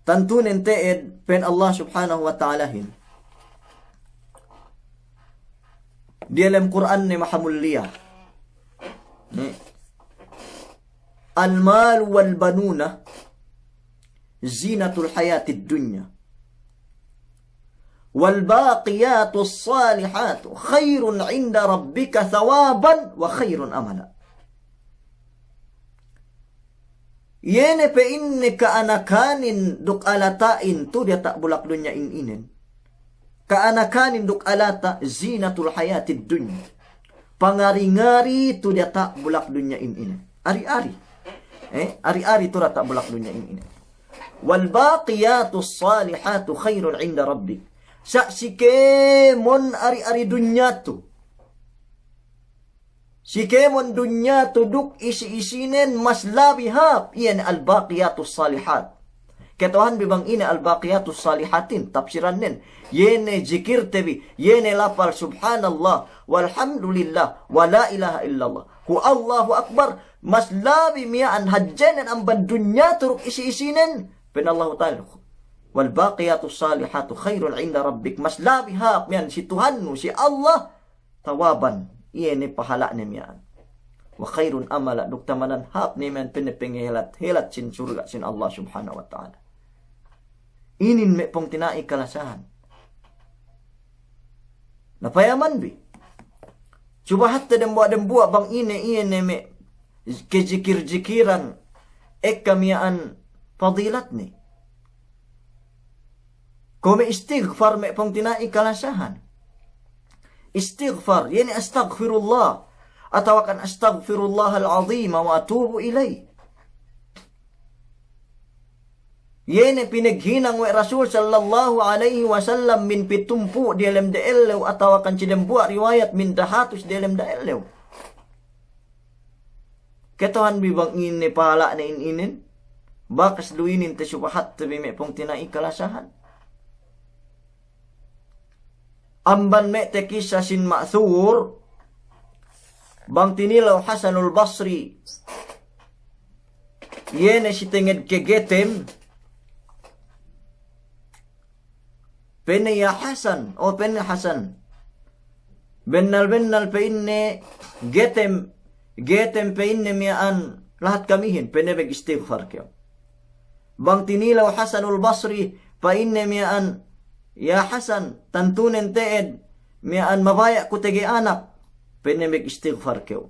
Tantunen te'ed, pa'in Allah Subhanahu wa Ta'alahin diyalem Kur'anne mahamulliya. Ne. المال والبنون زينة الحياة الدنيا والباقيات الصالحات خير عند ربك ثوابا وخير أملا. Iye ne pa'inne ka'anakanin duk alata'in tu diyata' bulak dunya in inen. Ka'anakanin duk alata' zinatul hayatid dunya. Pangari-ngari tu diyata' bulak dunya in inen. Ari-ari. Eh, ari-ari tu diyata' bulak dunya in inen. Wal baqiyatus salihatu khairun inda rabbik. Sa' si kēmon ari-ari dunya tu. Si kēmon dunya tu duk isi-isinen mas labi hāp, iye ne al-baqiyatus salihat. Kata'uhanbi bang ine al-baqiyatus salihatin, tapsirannen. Iye ne zikirte bi, iye ne lapal subhanallah, walhamdulillah, wa la ilaha illallah. Hu Allahu akbar, mas labi miya'an hadjenen amban dunya tu duk isi-isinen. Pa'in Allahu Ta'ala, wal baqiyatus salihatu khairun inda rabbik. Mas labi hāp miya'an si Tuhannu, si Allah, thawaban, iye ne pahala'ne miya'an. Wa khairun amala, duk tamanan hāp ne miya'an pa'inne pangahelat-helat sin surga' sin Allah Subhanahu wa Ta'ala. Inin me' pungtina'i kalasahan. Na payamanbi. Subahatte dembuwa'-dembuwa' bang ine iye ne me' kazikir-zikiran ekka miya'an fadilatne. Kuwe' me' istighfar me' pungtina'i kalasahan. Istighfar, iye ne astaghfirullah. Atawakan astaghfirullahal azima wa atubu ilayh. Iye ne pinaghinang we' Rasul sallallahu alayhi wasallam min pitumpū' diyalem da'ellew atawakan si dembuwa' riwayat min dahatus diyalem da'ellew. Kata'uhanbi bang ine pahala'ne in inin? Bakas du inin tasubahatte bi me' pungtina'i kalasahan. Amban me' takissa sin ma'thur, bang tinilew Hasanul Basri, iye ne si tenged kagetem, pa'inne, "Ya Hasan, o," pa'inne, "Hasan. Bennal-bennal," pa'inne, "getem, getem," pa'inne, "miya'an lahat kamihin," pa'inne, "magistighfar kew." Bang tinilew Hasanul Basri, pa'inne miya'an, "Ya Hasan, tantunen te'ed miya'an mabaya' ku tege anak," pa'inne, "magistighfar kew."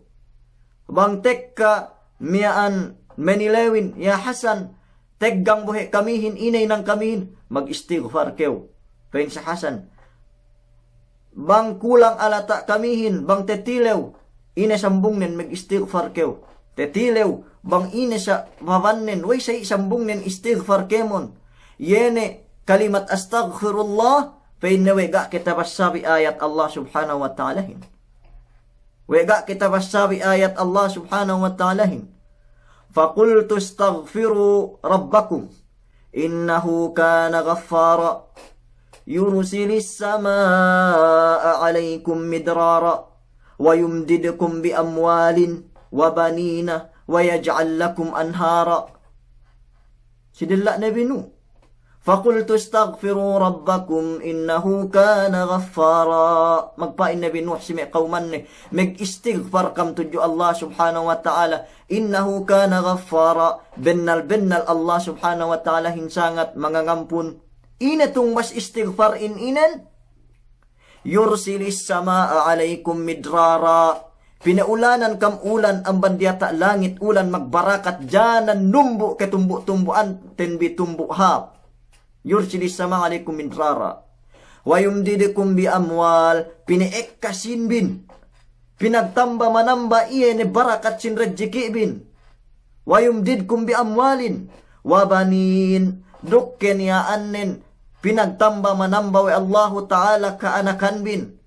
Bang tekka miya'an manilewin, "Ya Hasan, teggang bohe' kamihin, ine inang kamihin," "magistighfar kew," pa'in si Hasan. Bang kulang alata' kamihin, bang tatilew, ine sambungnen, "magistighfar kew." Tatilew, bang ine sa' babannen, "Wey, sa'i sambungnen, istighfar kēmon." Iye ne kalimat astaghfirullah, pa'inne we' ga' ke tabassabi ayat Allah Subhanahu wa Ta'alahin. We' ga' ke tabassabi ayat Allah Subhanahu wa Ta'alahin. فقلت استغفروا ربكم إنه كان غفارا يرسل السماء عليكم مدرارا ويمددكم بأموال وبنين ويجعل لكم أنهارا. Si della' Nabi Nuh. فقلت استغفروا ربكم إنه كان غفارا. Magpa'in Nabi Nuh si me' kawmanne, "Magistighfar kam tudju Allah Subhanahu wa Ta'ala. إنه كان غفارا. Bennal-bennal Allah Subhanahu wa Ta'alahin sangat mangangampun." Ine tungbas istighfar in inen? يرسل السماء عليكم مدرارا. Pina'ulanan kam ulan amban diyata' langit, ulan magbarakat, jānan numbu' katumbu'-tumbu'anten bi, tumbu' hāp. يرسل السماء عليكم مدرارا ويمددكم بأموال. Pina'ekka sīn bin. Pinagtamba-manamba iye ne barakat sin rejeki' bin. ويمددكم بأموال وبنين. Duk keniya'annen pinagtamba-manamba we' Allahu Ta'ala ka'anakan bin.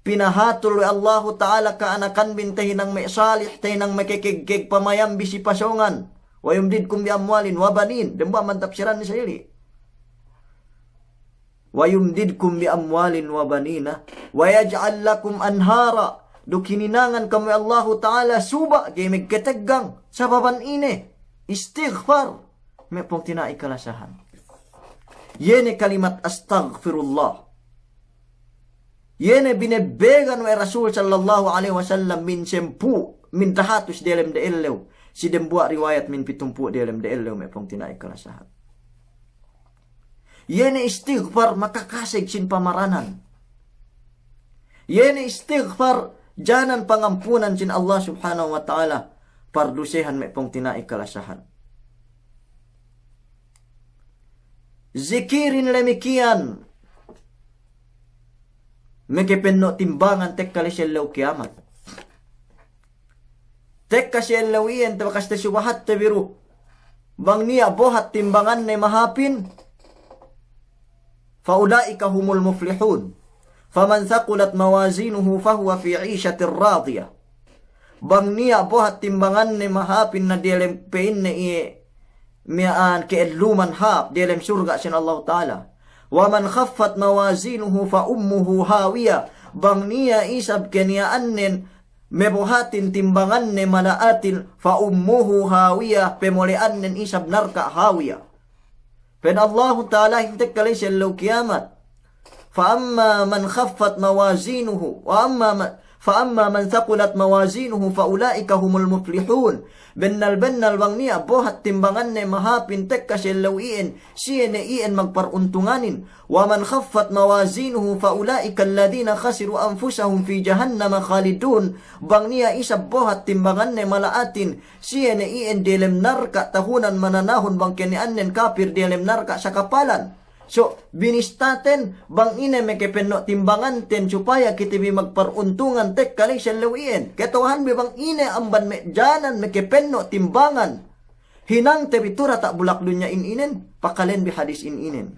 pinahatul we' Allahu Ta'ala ka'anakanbin tahinang me' salih, tahinang makekegkeg pamayambi si pasōngan. Wa yumdidkum bi amwalin wa banin. Dembuwa' man tapsiran ne sa ili'. Wa yumdidkum bi amwalin wa banina. Wa yaj'al lakum anhara. Duk hininangan kam we' Allahu Ta'ala suba' ga'i magketeggang. Sababan ine? Istighfar. Me' pungtina'i kalasahan. Iye ne kalimat astaghfirullah. Iye ne binebbegan we' Rasul sallallahu alaihi wasallam min sempū', min dahatus delem de ellew. Si dembuwa' riwayat min pitumpū' delem de ellew me' pungtina'i kalasahan. Iye ne istighfar makakaseg sin pamaranan. Iye ne istighfar janan pangampunan sin Allah Subhanahu wa Ta'ala pardusehan me' pungtina'i kalasahan. Zikirin lemikiyan mekepenno' timbangan tekka le si ellew kiyamat. Tekka si ellew iyan te bakas te subahat te biru. Bang niya' bohat timbanganne mahāpin, fa ula'ika humul muflihun. Faman thaqulat mawazinuhu fahuwa fi 'ishatir radiyah. Bang niya' bohat timbanganne mahāpin na diyalem pe'inne iye miya'an ke'elluman hāp diyalem surga' sin Allahu Ta'ala. Wa man khaffat mawazinuhu fa ummuhu hawiyah. Bang niya' isab keniya'annen mebohatin timbanganne mala'atin, fa ummuhu hawiyah, pemole'annen isab narka' hawiyah. Pa'in Allahu Ta'ala hintek kale si ellew kiyamat. Fa amma man khaffat mawazinuhu, wa amma ma-, fa amma man thaqulat mawazinuhu fa ula'ika humul muflihun. Bennal-bennal bang niya' bohat timbanganne mahāpin tekka si ellew iyan, siye ne iyan magparuntunganin. Wa man khaffat mawazinuhu fa ula'ika alladhina khasiru anfusahum fi jahannama khalidun. Bang niya' isab bohat timbanganne mala'atin, siye ne iyan diyalem narka' tahunan mananahun bang keniya'annen kapir diyalem narka' sakapalan. So, binistaten bang ine mekepenno' timbanganten supaya kite bi magparuntungan tekka le si ellew iyan. Keto'ahan bi bang ine amban me' janan mekepenno' timbangan. Hinangte bi tu' diyata' bulak dunya in inen, pakalen bi hadis in inen.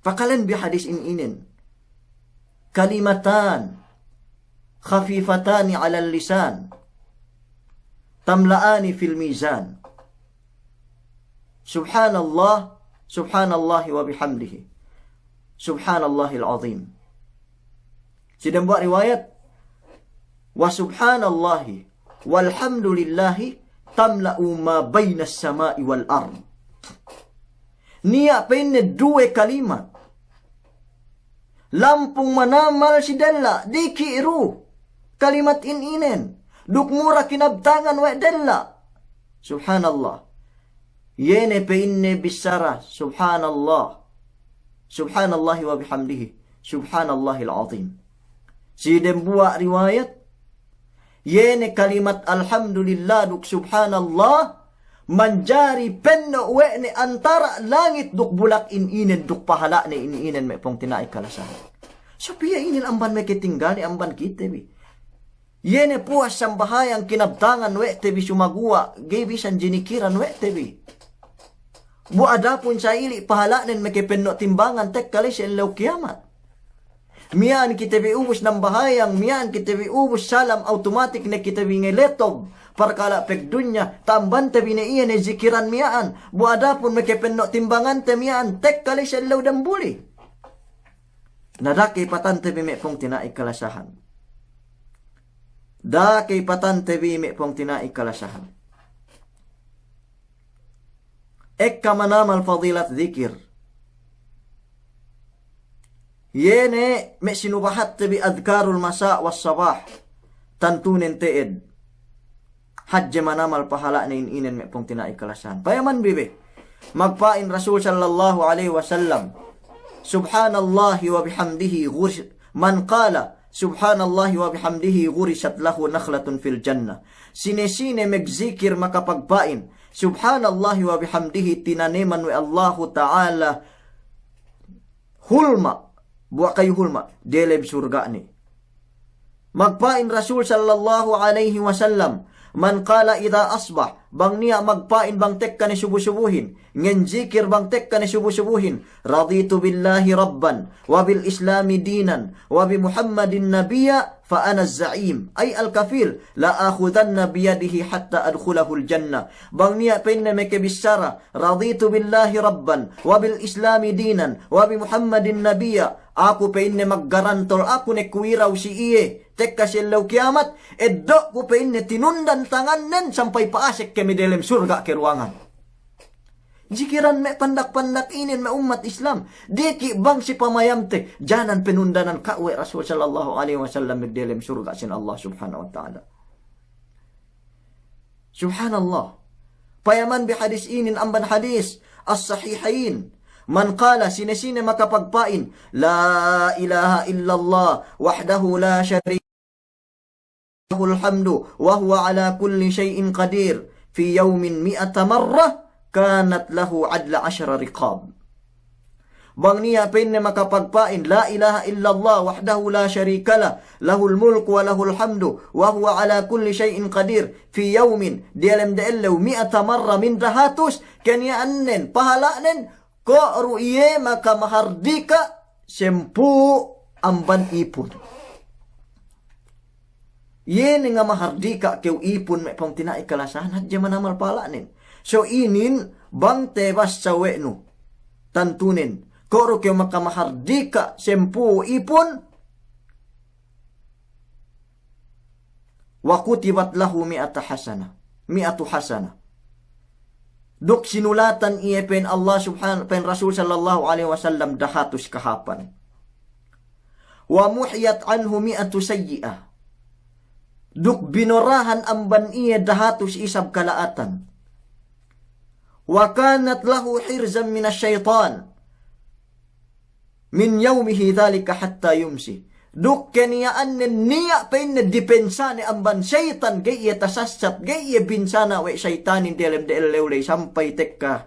Pakalen bi hadis in inen. Kalimatan khafifatani 'alal lisan, tamla'ani fil mizan. Subhanallah, subhanallahi wa bihamdihi. Subhanallahil azim. Si dembuwa' riwayat, wa subhanallahi walhamdulillahi tamla'u ma baynas sama'i wal ard. Niya' pa'inne duwe kalimat lampung manamal si della', diki' du kalimat in inen, duk mura kinabtangan we' della'. Subhanallah. Iye ne pa'inne bissara, subhanallah. Subhanallahi wa bihamdihi. Subhanallahil azim. Si dembuwa' riwayat, iye ne kalimat alhamdulillah duk subhanallah, manjari penno' we' ne antara' langit duk bulak in inen duk pahala'ne in inen me' pungtina'i kalasahan. So piye inin amban meketinggal ne amban kite bi. Iye ne puwas sambahayang kinabtangan we' te bi sumaguwa', ga'i bisan jinikiran we' te bi. Bu adapun sa ili' pahala'nen mekepenno' timbangan tekka le si ellew kiyamat. Miya'an kite bi ubus nambahayang, miya'an kite bi ubus salam, awtomatik ne kite bi ngeletob parkala' pegdunya, tambante bi ne iye ne zikiran miya'an. Bu adapun mekepenno' timbangante miya'an tekka le si ellew dambuli. Na da'a keypatante bi me' pungtina'i kalasahan. Da'a keypatante bi me' pungtina'i kalasahan. Ekka manamal fadilat zikir. Iye ne me' sinubahatte bi adhkarul masa' was sabah. Tantunen te'ed. Hadje manamal pahala'ne in inen me' pungtina'i kalasahan. Payaman bi be. Magpa'in Rasul sallallahu alaihi wasallam, subhanallahi wa bihamdihi ghur-, man qala subhanallahi wa bihamdihi ghurisat lahu nakhlatun fil jannah. Sine-sine magzikir makapagpa'in subhanallahi wa bihamdihi, tinaneman we' Allahu Ta'ala hulma', buwa' kayu hulma', delem surga'ne. Magpa'in Rasul sallallahu alaihi wasallam, man qala idha asbah, Bang niya' magpa'in bang tekka ne subu-subuhin, ngen jikir bang tekka ne subu-subuhin, رضيت بالله ربا وبالإسلام دينا وبمحمد نبيا فأنا الزعيم، أي الكفيل، لآخذن بيده حتى أدخله الجنة. Bang niya' pa'inne mekebissara, رضيت بالله ربا وبالإسلام دينا وبمحمد نبيا, aku pa'inne maggarantol, aku ne kuwiraw si iye tekka si ellew kiyamat, eddo'ku pa'inne tinundan tangannen sampay pa'asek kami delem surga' keruwangan. Jikiran me' pandak-pandak inin me' ummat Islam. Diki' bang si pamayamte, janan penundanan ka'u we' Rasul sallallahu alaihi wasallam me' delem surga' sin Allah subhanahu wa ta'ala. Subhanallah. Payaman bi hadis inin amban hadis as-sahihain. من قال, sine-sine makapagpa'in, لا إله إلا الله وحده لا شريك له الحمد وهو على كل شيء قدير في يوم مائة مرة كانت له عدل عشر رقاب. Bang niya' pa'inne makapagpa'in, لا إله إلا الله وحده لا شريك له، له الملك وله الحمد وهو على كل شيء قدير، في يوم, diyalem de ellew, مائة مرة, min dahatus, keniya'annen, pahala'nen, ko' du iye makamahardika' sempū' amban ipun. Iye ne ngamahardika' kew ipun me' pungtina'i kalasahan, hadje manamal pahala'nen. So inin bang tebas sawe'nu, tantunen, ko' du kew makamahardika' sempū' ipun, وكتبت له مائة حسنة، مائة حسنة. Duk sinulatan iye, pa'in Allah subhan-, pa'in Rasul sallallahu alaihi wasallam, dahatus kahāpan. ومحيت عنه مائة سيئة. Duk binorahan amban iye dahatus isab kala'atan. وكانت له حرزا من الشيطان من يومه ذلك حتى يمسي. Duk keniya'annen niya' pa'inne dipensane amban seyitan, ga'i iye tasassat, ga'i iye binsana' we' seyitanin diyalem de ellew ley sampay tekka,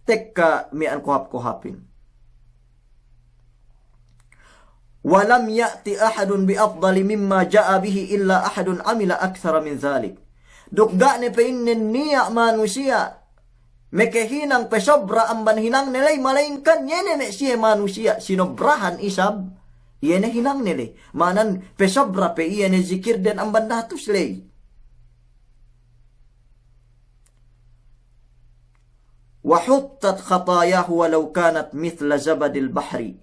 tekka miya'an kohap-kohapin. ولم يأت أحد بأفضل مما جاء به إلا أحد عمل أكثر من ذلك. Duk ga' ne pa'inne niya' manusiya' mekehinang pesobra amban hinangne ley, malayingkan iye ne me' siye manusiya' sinobrahan isab iye ne hinangne ley. Ma'anan pesobra pe iye ne zikirden amban dahatus ley. وحطت خطاياه ولو كانت مثل زبد البحر.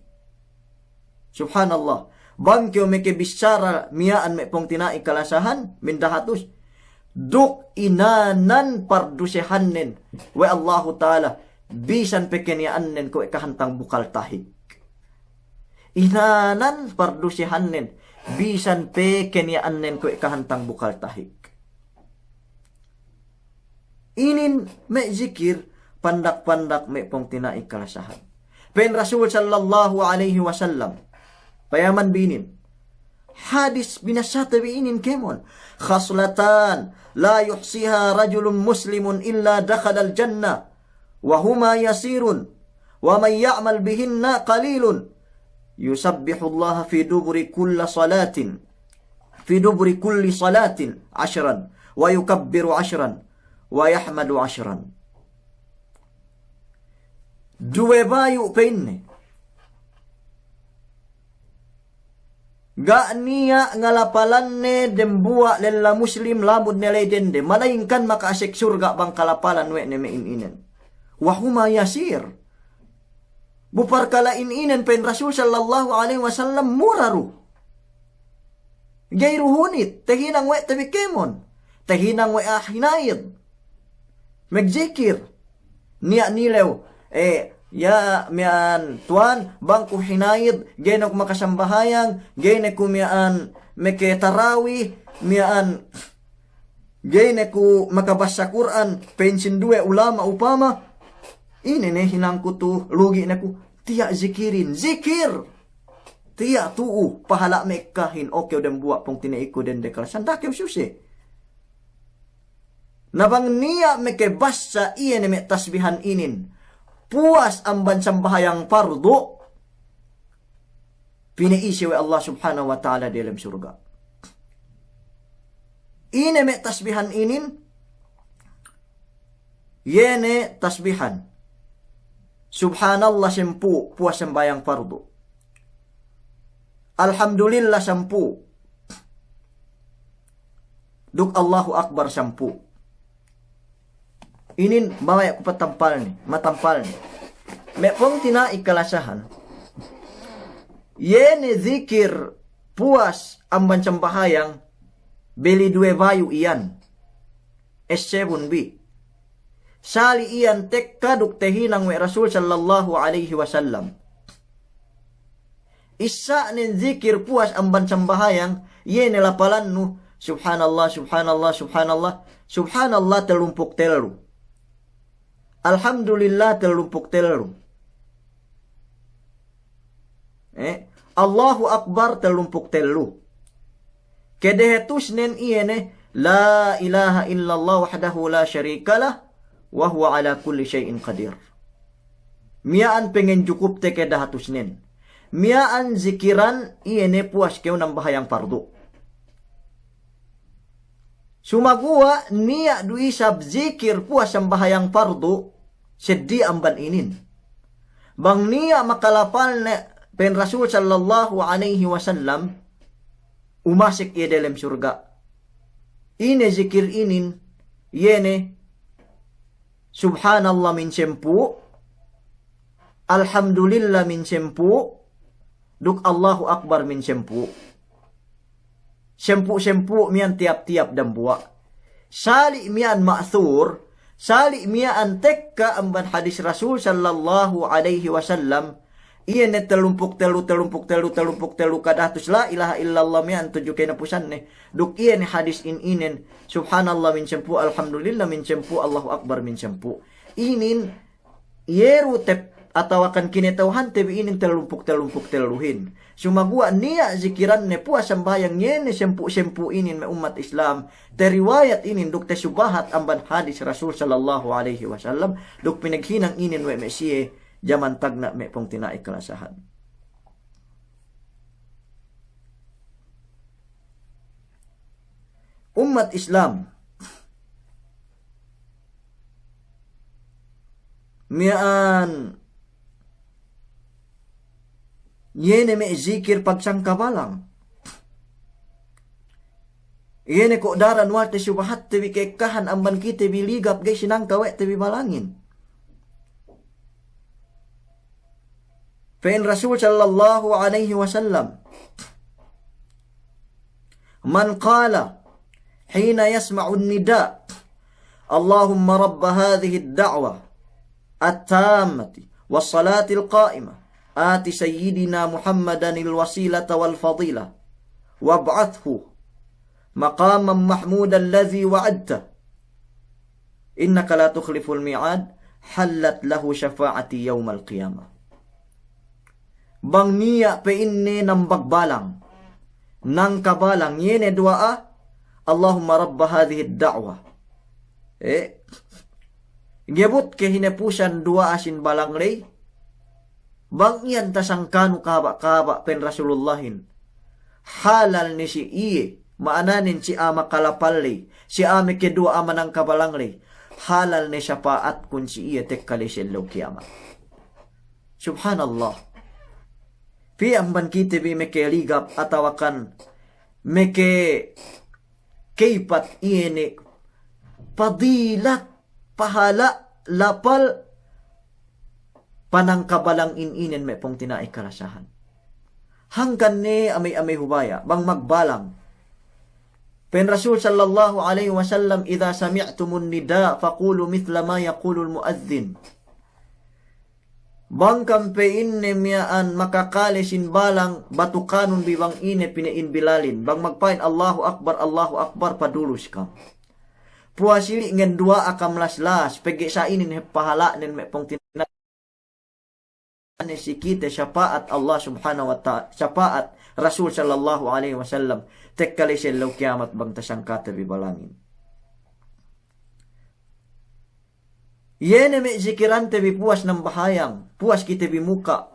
Subhanallah. Bang kew mekebissara miya'an me' pungtina'i kalasahan, min dahatus. Duk inanan pardusehannen we' Allahu Ta'ala, bisan pe keniya'annen kuwe' kahantang bukal tahik. Inanan pardusehannen, bisan pe keniya'annen kuwe' kahantang bukal tahik. Inin me' zikir pandak-pandak me' pungtina'i kalasahan. Pa'in Rasul sallallahu alaihi wasallam, payaman bi inin, hadis binasate bi inin kēmon, خصلتان لا يحصيها رجل مسلم إلا دخل الجنة وهما يسير ومن يعمل بهن قليل يسبح الله في دبر كل صلاة في دبر كل صلاة عشرا ويكبر عشرا ويحمد عشرا. Duwe bayu' pa'inne, ga' niya' ngalapalanne dembuwa' lella muslim lamud ne ley dende, malayingkan maka'asek surga' bang kalapalan we' ne me' in-inen. وهما يسير. Bu parkala' in-inen, pa'in Rasul sallallahu alaihi wasallam, mura du. Ga'i du hunit, tahinang we' te bi kēmon, tahinang we' a'a hinayid. Magjikir. Niya' nilew, eh, ya miya'an tuwan, bang ku hinayid, ga'i ne ku makasambahayang, ga'i ne ku miya'an meke tarawih, miya'an ga'i ne ku makabassa Kur'an, pa'in sinduwe ulama' upama, ine ne hinangku tu, lugi' ne ku, tiya' zikirin, zikir! Tiya' tu'u, pahala' me' ekkahin, o kew dembuwa' pungtina'iku dende kalasahan, da'a kew suse. Na bang niya' mekebassa iye ne me' tasbihan inin, puwas amban sambahayang pardu', pina'ise we' Allah Subhanahu wa Ta'ala diyalem surga'. Ine me' tasbihan inin, Iye ne tasbihan. Subhanallah sampū' puwas sambahayang pardu. Alhamdulillah sampū'. Duk Allahu Akbar sampū'. Inin baya' ku patampalne, matampalne. Me' pungtina'i kalasahan. Iye ne zikir puwas amban sambahayang, beli duwe bayu' iyan. Essebun bi. Sali' iyan tekka duk tahinang we' Rasul sallallahu alaihi wasallam. Issa'nen zikir puwas amban sambahayang, iye ne lapalannu, Subhanallah, Subhanallah, Subhanallah, Subhanallah tellumpū' tellu. Alhamdulillah tellumpū' tellu. Eh, Allahu Akbar tellumpū' tellu. Kedehatusnen iye ne, La ilaha illallah wahdahu la sharika lah, wa huwa ala kulli shay'in qadir. Miya'an pangenjukupte kedehatusnen. Miya'an zikiran iye ne puwas kew nambahayang pardu. Sumaguwa' niya' du isab zikir puwas sambahayang pardu, seddi amban inin. Bang niya' makalapalne pa'in Rasul sallallahu alaihi wasallam, umasek iye delem surga'. Ine zikir inin, iye ne, Subhanallah min sampū', Alhamdulillah min sampū', duk Allahu Akbar min sampū'. Sampū'-sampū' miya'an tiyap-tiyap dambuwa'. Sali' miya'an ma'thur, sali' miya'an tekka amban hadis Rasul sallallahu alaihi wasallam, iye ne tellumpū' tellu, tellumpū' tellu, tellumpū' tellu kedehatus la ilaha illallah miya'an tudju kahinapusanne. Duk iye ne hadis in inen, Subhanallah min sampū', Alhamdulillah min sampū', Allahu Akbar min sampū'. Inin iye du tep-, atawakan kinata'uhante bi inin tellumpū', tellumpū' telluhin. Sumaguwa' niya' zikiranne puwas sambahayang iye ne sampū'-sampū' inin me' ummat Islam. Tariwayat inin duk tasubahat amban hadis Rasul sallallahu alaihi wasallam. Duk pinaghinang inin we' me' siye jaman tagna' me' pungtina'i kalasahan. Ummat Islam. Miya'an iye ne me' zikir pagsangka balang. Iye ne ko' daran wal tasubahatte bi ka'ekkahan amban kite bi ligap ga'i sinangka we' te bi balangin. Pa'in Rasul sallallahu alaihi wasallam, من قال حين يسمع النداء، اللهم رب هذه الدعوة التامة والصلاة القائمة، آت سيدنا محمدا الوسيلة والفضيلة، وابعثه مقاما محمودا الذي وعدته، إنك لا تخلف الميعاد، حلت له شفاعتي يوم القيامة. Bang niya' pa'inne nambagbalang, nangkabalang, iye ne duwa'a, اللهم رب هذه الدعوة. Eh, gebut kahinapusan duwa'a sin balang ley, bang iyan tasangkanu kahaba'-kahaba' pa'in Rasulullahin. Halal ne si iye, ma'ananen si a'a makalapal ley, si a'a makaduwa'a manangkabalang ley. Halal ne sapa'atkun si iye tekka ley si ellew kiyamat. Subhanallah. Pī amban kite bi makaligap atawakan makakaypat iye ne padilat pahala' lapal panangkabalang in inen me' pungtina'i kalasahan. Hangkan ne amey-amey hubaya', bang magbalang. Pa'in Rasul sallallahu alaihi wasallam, إذا سمعتم النداء فقولوا مثل ما يقول المؤذن. Bang kam pa'inne miya'an makakale sin balang, batukanun bi bang ine pina'in Bilalin. Bang magpa'in Allahu Akbar, Allahu Akbar, padulus kam. Puwas ili' ngenduwa'a kam las-las, pegge' sa inin hep pahala'nen me' pungtina'i ne si kite sapa'at Allah Subhanahu wa Ta'ala, sapa'at Rasul sallallahu alaihi wasallam, tekka ley si ellew kiyamat bang tasangkate bi balangin. Iye ne me' zikirante bi puwas nambahayang, puwas kite bi muka'.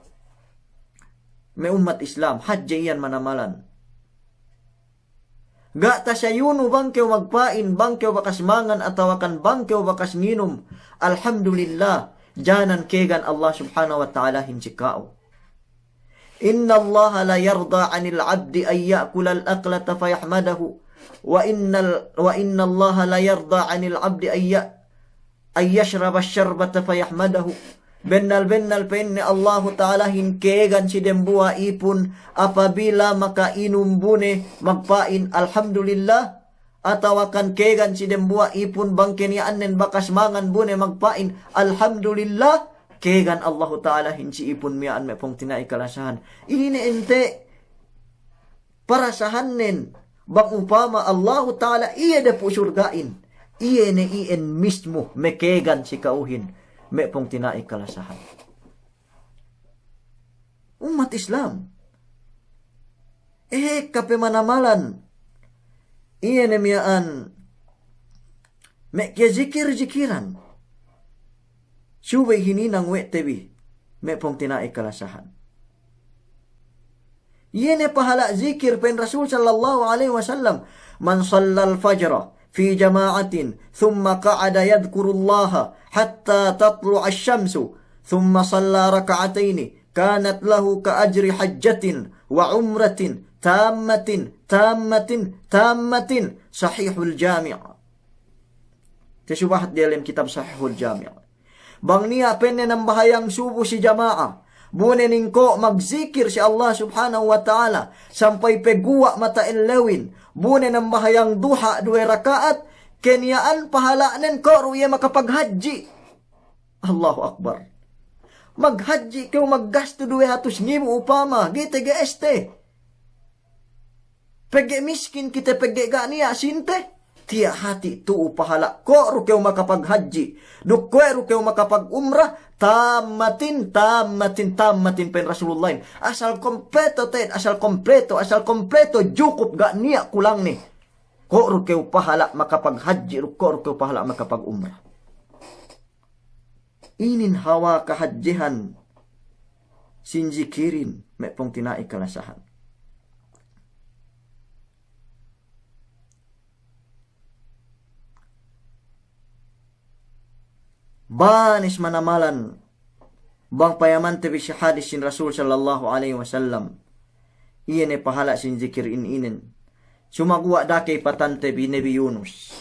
Me' ummat Islam, hadje iyan manamalan. Ga' tasayunu bang kew magpa'in, bang kew bakas mangan atawakan bang kew bakas nginum. Alhamdulillah, janan kegan Allah Subhanahu wa Ta'alahin si ka'u. إن الله لا يرضى عن العبد أن يأكل الأكلة فيحمده، وإن ال-، وإن الله لا يرضى عن العبد أن ي-، أن يشرب الشربة فيحمده. Bennal-bennal pa'inne Allahu Ta'alahin kegan si dembuwa' ipun apabila maka'inum bu ne magpa'in, alhamdulillah. Atawakan kegan si dembuwa' ipun bang keniya'annen bakas mangan bu ne magpa'in, alhamdulillah, kegan Allahu Ta'alahin si ipun miya'an me' pungtina'i kalasahan. Ine ente' parasahannen bang upama Allahu Ta'ala iye depu surga'in, iye ne iyan mismu me' kegan si ka'uhin me' pungtina'i kalasahan. Ummat Islam. Ekka pe manamalan. Iye ne miya'an me' kazikir-zikiran. Subey hininang we' te bi me' pungtina'i kalasahan. Iye ne pahala' zikir pa'in Rasul sallallahu alaihi wasallam, من صلى الفجر في جماعة ثم قعد يذكر الله حتى تطلع الشمس ثم صلى ركعتين كانت له كأجر حجة وعمرة تامة تامة تامة. Sahihul Jami'. Tasubahat diyalem kitab Sahihul Jami'. Bang niya' pa'inne nambahayang subu si jama'a, bu ne ningko' magzikir si Allah Subhanahu wa Ta'ala sampay paguwa' mata ellewin, bu ne nambahayang duha duwe raka'at, keniya'an pahala'nen ko' du iye makapaghadji'. Allahu Akbar. Maghadji' kew maggastu duwe hatus ngibu upama, ga'i tege'este. Pegge' miskin kite, pegge' ga' niya' sīnte, tiya' hati' tu'u pahala'. Ko' du kew makapaghadji', duk ko' du kew makapagumrah, tammatin, tammatin, tammatin pa'in Rasulullahin. Asal kompleto te'ed, asal kompleto, asal kompleto, jukup, ga' niya' kulangne. Ko' du kew pahala' makapaghadji', duk ko' du kew pahala' makapagumrah. Inin hawal kahadjehan sin zikirin me' pungtina'i kalasahan. Banes manamalan bang payamante bi si hadis sin Rasul sallallahu alaihi wasallam. Iye ne pahala' sin zikir in inen. Sumaguwa' da'a ke ipatante bi Nabi Yunus.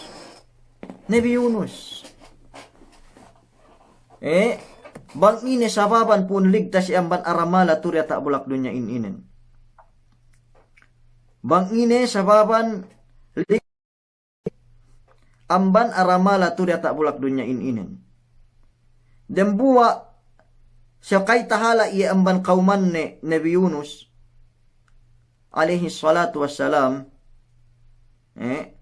Nabi Yunus. Eh, bang ine sababan pu'un ligtas iye amban aramala tu' diyata' bulak dunya in inen. Bang ine sababan lig- amban aramala tu' diyata' bulak dunya in inen. Dembuwa' siye kay tahala' iye amban kawmanne Nabi Yunus alayhis salatu wassalam, eh,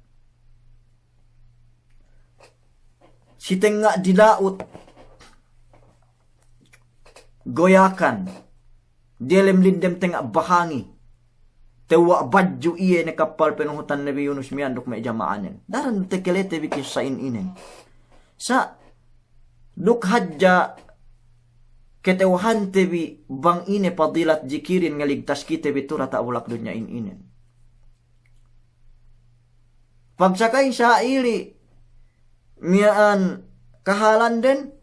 si tengnga' dila'ut goyakan. Diyalem lindem tengnga' bahangi. Tewwa' badju' iye ne kappal penuhutan Nabi Yunus miya'an duk me' jama'anen. Daran tekelete bi kissa in inen. Sa' duk hadja ketewahante bi bang ine padilat zikirin ngaligtas kite bi tu' diyata' bulak dunya in inen. Pagsakay sa'ili' miya'an kahalanden,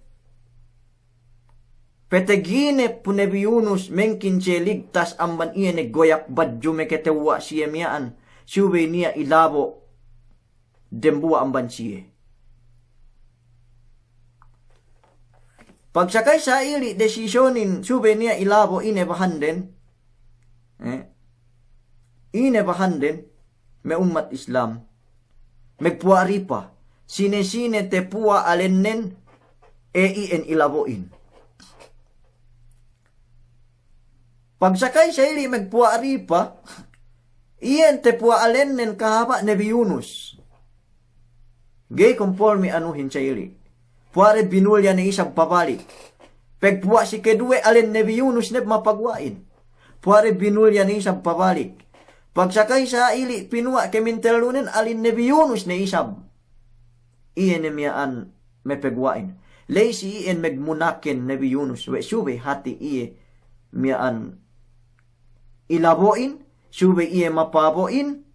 petegine pu Nabi Yunus mengkin siye ligtas amban iye ne goyak badju' meketewwa' siye miya'an, subey niya' ilabo' dembuwa' amban siye. Pagsakay sa'ili' desisyonin subey niya' ilabo' ine bahanden, eh, ine bahanden, me' ummat Islam, megpuwa' ripa, sine-sine tepuwa' alennen, e, iyan ilabo'in. Pagsakay sa'ili' megpuwa' ripa, iyan tepuwa' alennen kahaba' Nabi Yunus. Ga'i kompolmi anuhin sa'ili'. Puwa'de binulya ne isab pabalik. Pegpuwa' si keduwe alen Nabi Yunus ne mapaguwa'in. Puwa'de binulya ne isab pabalik. Pagsakay sa'ili' pinuwa' kemintellunen alen Nabi Yunus ne isab. Iye ne miya'an mapaguwa'in. Ley si iyan megmunaken Nabi Yunus we' subey hati' iye miya'an ilabo'in, subey iye mapabo'in,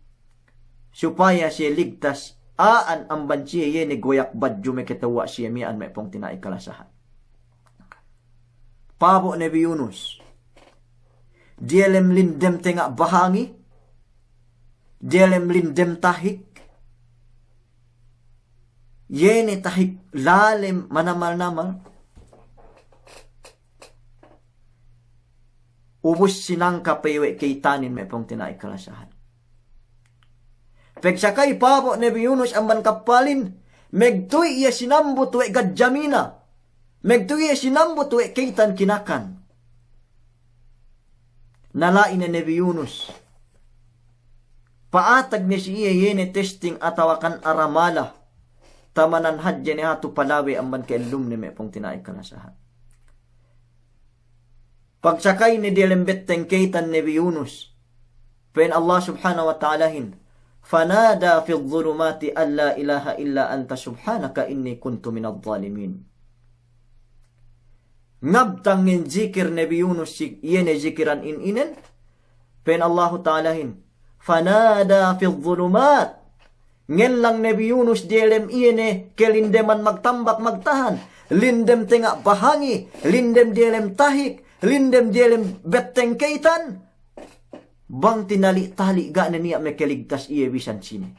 supaya siye ligtas a'an amban siye iye ne goyak badju' meketewwa' siye miya'an me' pungtina'i kalasahan. Pabo' Nabi Yunus diyalem lindem tenga' bahangi, diyalem lindem tahik, iye ne tahik lalem manamal-namal. Ubus sinangka pe iye we' keytanin me' pungtina'i kalasahan. Pegsakay pabo' Nabi Yunus amban kappalin, megtuwi' iye sinambut we' gadjamina. Megtuwi' iye sinambut we' keytan kinakan. Na la'i ne Nabi Yunus, pa'atag ne si iye iye ne testing atawakan aramala, tamanan hadje ne hatu palawe amban ka'ellumne me' pungtina'i kalasahan. Pagsakayne diyalem betteng keytan Nabi Yunus, pa'in Allah Subhanahu wa Ta'alahin, فنادى في الظلمات أن لا إله إلا أنت سبحانك إني كنت من الظالمين. Ngabtang ngen zikir Nabi Yunus si iye ne zikiran in inen, pa'in Allahu Ta'alahin, فنادى في الظلمات. Ngellang Nabi Yunus diyalem iye ne kelindeman magtambak magtahan, lindem tenga' bahangi, lindem diyalem tahik, lindem diyalem betteng keytan. Bang tinali'-tali' ga' ne niya' mekeligtas iye bisan sine.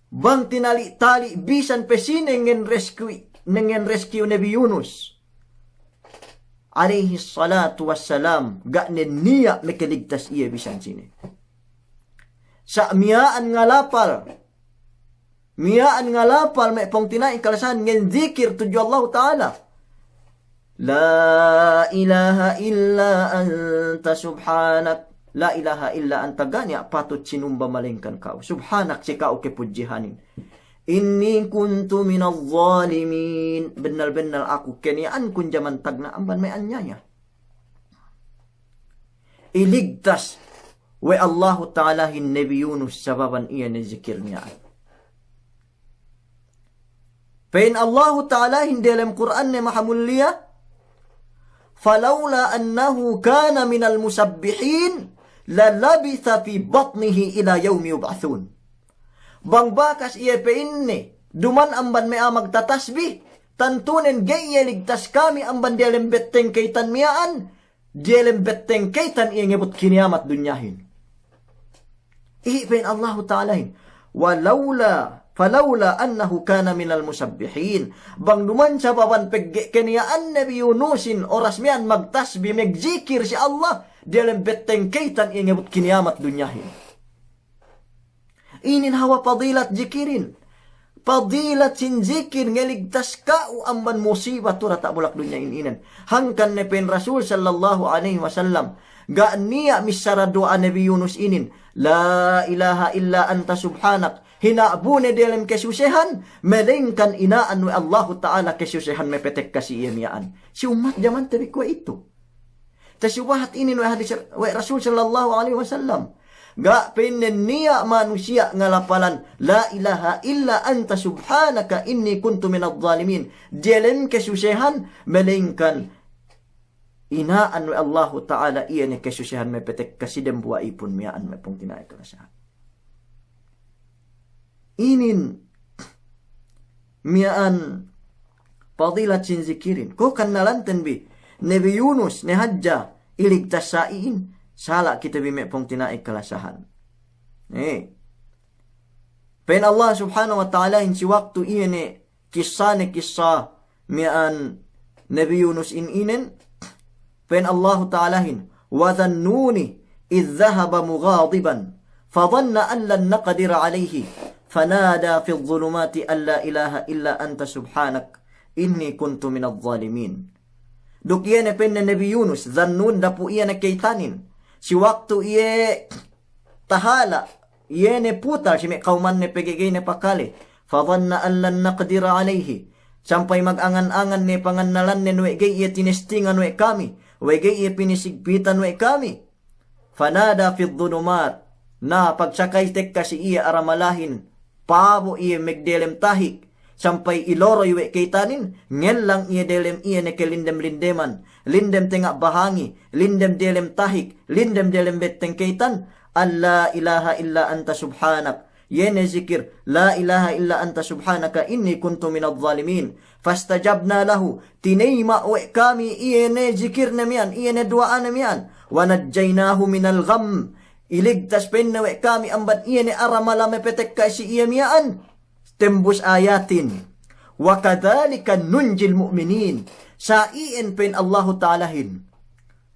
Bang tinali'-tali' bisan pe sine ngen rescue, ngen rescue Nabi Yunus alayhis salatu wassalam, ga' ne niya' mekeligtas iye bisan sine. Sa' miya'an ngalapal, miya'an ngalapal me' pungtina'i kalasahan ngen zikir tudju Allahu Ta'ala. لا إله إلا أنت سبحانك. La ilaha illa anta, ga' niya' patut sinumba malaingkan ka'u. Subhanak, si ka'u kepudjihanin. إني كنت من الظالمين. Bennal-bennal aku keniya'ankun jaman tagna' amban me' anyaya. Iligtas we' Allahu Ta'alahin Nabi Yunus sababan iye ne zikir miya'an. Pa'in Allahu Ta'alahin diyalem Kur'anne mahamulliya, فلولا أنه كان من المسبحين للبث في بطنه إلى يوم يبعثون. Bang bakas iye pa'inne duman amban me' a'a magtatasbih, tantunen ga'i iye ligtas kami amban diyalem betteng keytan miya'an, diyalem betteng keytan iye ngebut kiniyamat dunyahin. Iye pa'in Allahu Ta'alahin, ولولا، فلولا أنه كان من المسبحين. Bang duman sababan pegge' keniya'an Nabi Yunusin oras miya'an magtasbih, megzikir si Allah, diyalem betteng keytan iye ngebut kiniyamat dunyahin. Inin hawal padilat zikirin. Padilat sin zikir ngeligtas ka'u amban musiba tu diyata' bulak dunya in inen. Hangkan ne pa'in Rasul sallallahu alaihi wasallam, ga' niya' missara du'a Nabi Yunus inin, لا إله إلا أنت سبحانك, hina'bu ne diyalem kesusehan, malaingkan ina'an we' Allahu Ta'ala kesusehan mepetekka si iye miya'an. Si ummat jamante bi kuwe'itu. Tasubahat inin we' hadis, we' Rasul sallallahu alaihi wasallam. Ga' pa'inne niya' manusiya' ngalapalan, لا إله إلا أنت سبحانك إني كنت من الظالمين, diyalem kesusehan, malaingkan ina'an we' Allahu Ta'ala iye ne kesusehan mepetekka si dembuwa' ipun miya'an me' pungtina'i kalasahan. Inin miya'an padilat sin zikirin. Kuwe' kannalanten bi Nabi Yunus ne hadja iligtas sa iyan, sala' kite bi me' pungtina'i kalasahan. Eh. Pa'in Allah Subhanahu wa Ta'alahin si waktu iye ne kissane kissa miya'an Nabi Yunus in inen, pa'in Allahu Ta'alahin, وذا النون إذ ذهب مغاضبا فظن أن لن نقدر عليه فنادى في الظلمات أن لا إله إلا أنت سبحانك إني كنت من الظالمين. Duk iye ne pa'inne Nabi Yunus, Dhannun, dapu' iye ne keytanin. Si waktu iye tahala', iye ne putal si me' kawmanne pegge' ga'i ne pakale. فظن أن لن نقدر عليه. Sampay magangan-angan ne pangannalanne we' ga'i iye tinestingan we' kami, we' ga'i iye pinisigpitan we' kami. فنادى في الظلمات. Na pagsakay tekka si iye aramalahin, pabo' iye megdelem tahik, sampay iloroy we' keytanin, ngellang iye delem iye ne kelindem-lindeman, lindem tenga' bahangi, lindem delem tahik, lindem delem betteng keytan, أن لا إله إلا أنت سبحانك. Iye ne zikir, لا إله إلا أنت سبحانك إني كنت من الظالمين. فاستجبنا له. Tineyma' we' kami iye ne zikirne miya'an, iye ne duwa'ane miya'an. ونجيناه من الغم. Iligtas pa'inne we' kami amban iye ne aramala mepetekka si iye miya'an. Tembus ayatin. وكذلك ننجي المؤمنين. Sa iyan pa'in Allahu Ta'alahin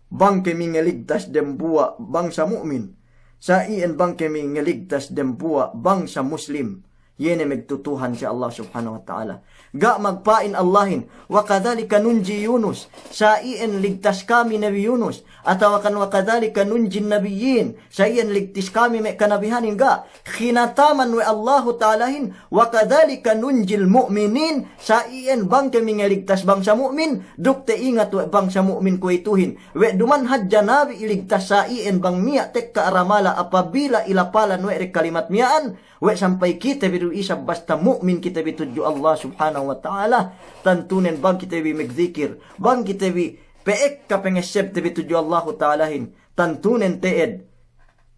bang kami ngeligtas dembuwa' bangsa mu'min. Sa iyan bang kami ngeligtas dembuwa' bangsa muslim. Iye ne magtutuhan si Allah Subhanahu wa Ta'ala. Ga' magpa'in Allahin, وكذلك ننجي يونس. Sa iyan ligtas kami Nabi Yunus. Atawakan وكذلك ننجي النبيين. Sa iyan ligtas kami me' kanabihanin, ga'. Kinataman we' Allahu Ta'alahin, وكذلك ننجي المؤمنين, sa iyan bang kami ngeligtas bangsa mu'min, duk ta'ingat we' bangsa mu'min kuwe'ituhin. We' duma'in hadja nabi iligtas sa iyan bang niya' tekka aramala apabila ilapalan we' de kalimat miya'an, we' sampay kite bi du isab basta mu'min kite bi tudju Allah Subhanahu wa Ta'ala, tantunen bang kite bi magzikir, bang kite bi pe'ekka pangessebte bi tudju Allahu Ta'alahin, tantunen te'ed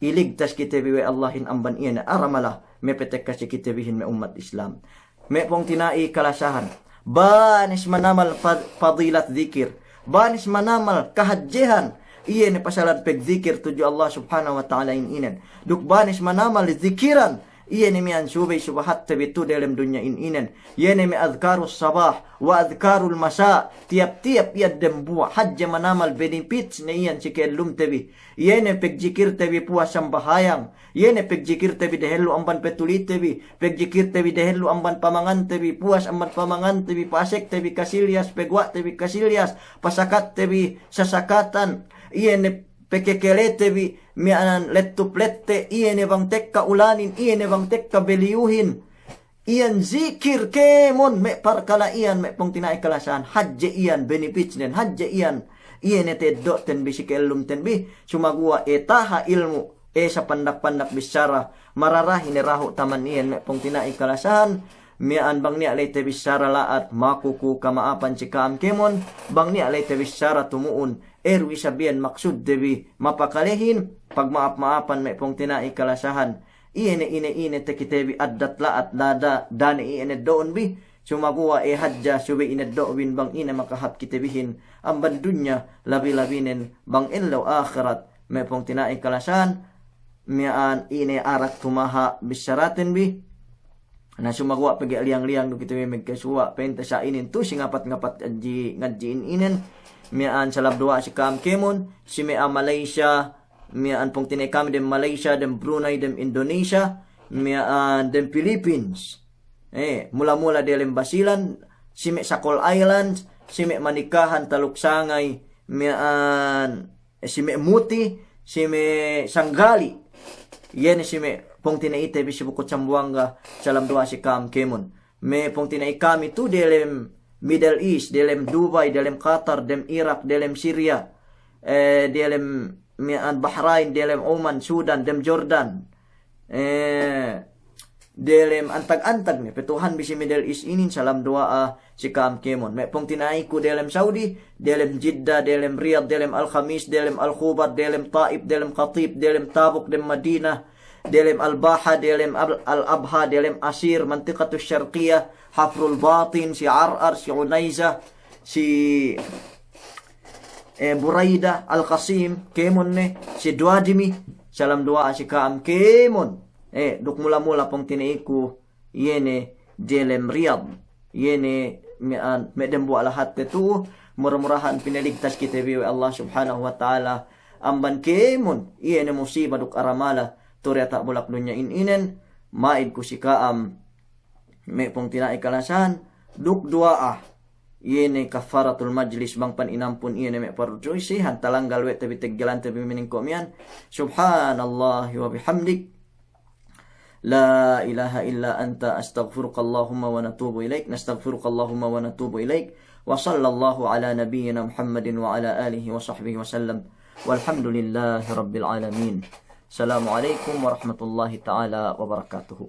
iligtas kite bi we' Allahin amban iye ne aramala mepetekka si kite bihin me' ummat Islam. Me' pungtina'i kalasahan, banes manamal fa-, fadilat zikir, banes manamal kahadjehan iye ne pasalan pagzikir tudju Allah Subhanahu wa Ta'ala in inen. Duk banes manamal zikiran iye ne miya'an subey subahatte bi tu delem dunya in inen. Iye ne me' adhkarus sabah wa adhkarul masa', tiyap-tiyap iyan dembuwa' hadje manamal benefits ne iyan si ka'ellumte bi. Iye ne pagjikirte bi puwas sambahayang. Iye ne pagjikirte bi dehellu amban petulite bi. Pagjikirte bi dehellu amban pamangante bi. Puwas amban pamangante bi. Pasekte bi kasilyas. Paguwa'te bi kasilyas. Pasakatte bi sasakatan. Iye ne pakekelete bi miya'an lettup lette. Iye ne bang tekka ulanin. Iye ne bang tekka beliyuhin. Iyan zikir kēmon me' parkala' iyan me' pungtina'i kalasahan, hadje iyan benefitsnen, hadje iyan iye ne ta'eddo'ten bi si ka'ellumten bi, sumaguwa' e taha' ilmu', e sapandak-pandak bissara, mararahi ne rahu' taman iyan me' pungtina'i kalasahan, miya'an bang niya' ley tabissara la'at, maku ku kama'apan si ka'am kēmon, bang niya' ley tabissara tumu'un, e du isab iyan maksudte bi mapakalehin, pagma'ap-ma'apan me' pungtina'i kalasahan, Iye ne ine-ine takite bi addat la'at dada, dane iye ne do'on bi, sumaguwa' e hadja subey ineddo' bin bang ine makahāp kite bihin, amban dunya labi-labinen bang ellew ahirat, me' pungtina'i kalasahan, miya'an ine arak tumaha' bissaraten bi. Na sumaguwa' pegge' liyang-liyang du kite bi megkasuwa' pa'inte sa' inin tu si ngapat-ngapat ngadji', ngadji' in inen, miya'an salam duwa'a si ka'am kēmon, si me' a'a Malaysia, miya'an pungtina'i kami dem Malaysia, dem Brunei, dem Indonesia, miya'an dem Philippines. Eh, mula-mula delem Basilan, si me' Sakol Islands, si me' Manikahan, Taluk Sangay, miya'an, eh, si me' Muti, si me' Sanggali. Iye ne si me' pungtina'ite bi si Bukut Sambuwangga, salam duwa'a si ka'am kēmon. Me' pungtina'i kami tu delem Middle East, delem Dubai, delem Qatar, dem Iraq, delem Syria, eh, delem miya'an Bahrain, delem Oman, Sudan, dem Jordan, eh, delem antag-antag ne petuhan bi si Middle East inin, salam duwa'a si ka'am kēmon. Me' pungtina'iku delem Saudi, delem Jeddah, delem Riyadh, delem Al-Khamis, delem Al-Khubar, delem Taif, delem Khatib, delem Tabuk, dem Madinah, delem Al-Baha, delem Al-, Al-Abha, delem Asir, Mantiqatus Sharqiyah, Hafrul Batin, si Ar'ar, si Unayzah, si, eh, Buraidah, Al-Qasim, kēmon ne, si Duwadimi, salam duwa'a si ka'am kēmon. Eh, duk mula-mula pungtina'iku, iye ne delem Riyadh, iye ne miya'an me' dembuwa' lahatte tu'u, mura-murahan pinaligtas kite bi we' Allah Subhanahu wa Ta'ala amban kēmon, iye ne musiba duk aramala, tu diyata' bulak dunya in inen, ma'id ku si ka'am, me' pungtina'i kalasahan, duk duwa'a, iye ne kaffaratul majlis bang pan inampun iye ne me' pardusi, han talanggal we' te bi teggelante bi miningko' miya'an, Subhanallahi wa bihamdik, لا إله إلا أنت أستغفرك اللهم ونتوب إليك، نستغفرك اللهم ونتوب إليك، وصلى الله على نبينا محمد وعلى آله وصحبه وسلم، والحمد لله رب العالمين. السلام عليكم ورحمة الله تعالى وبركاته.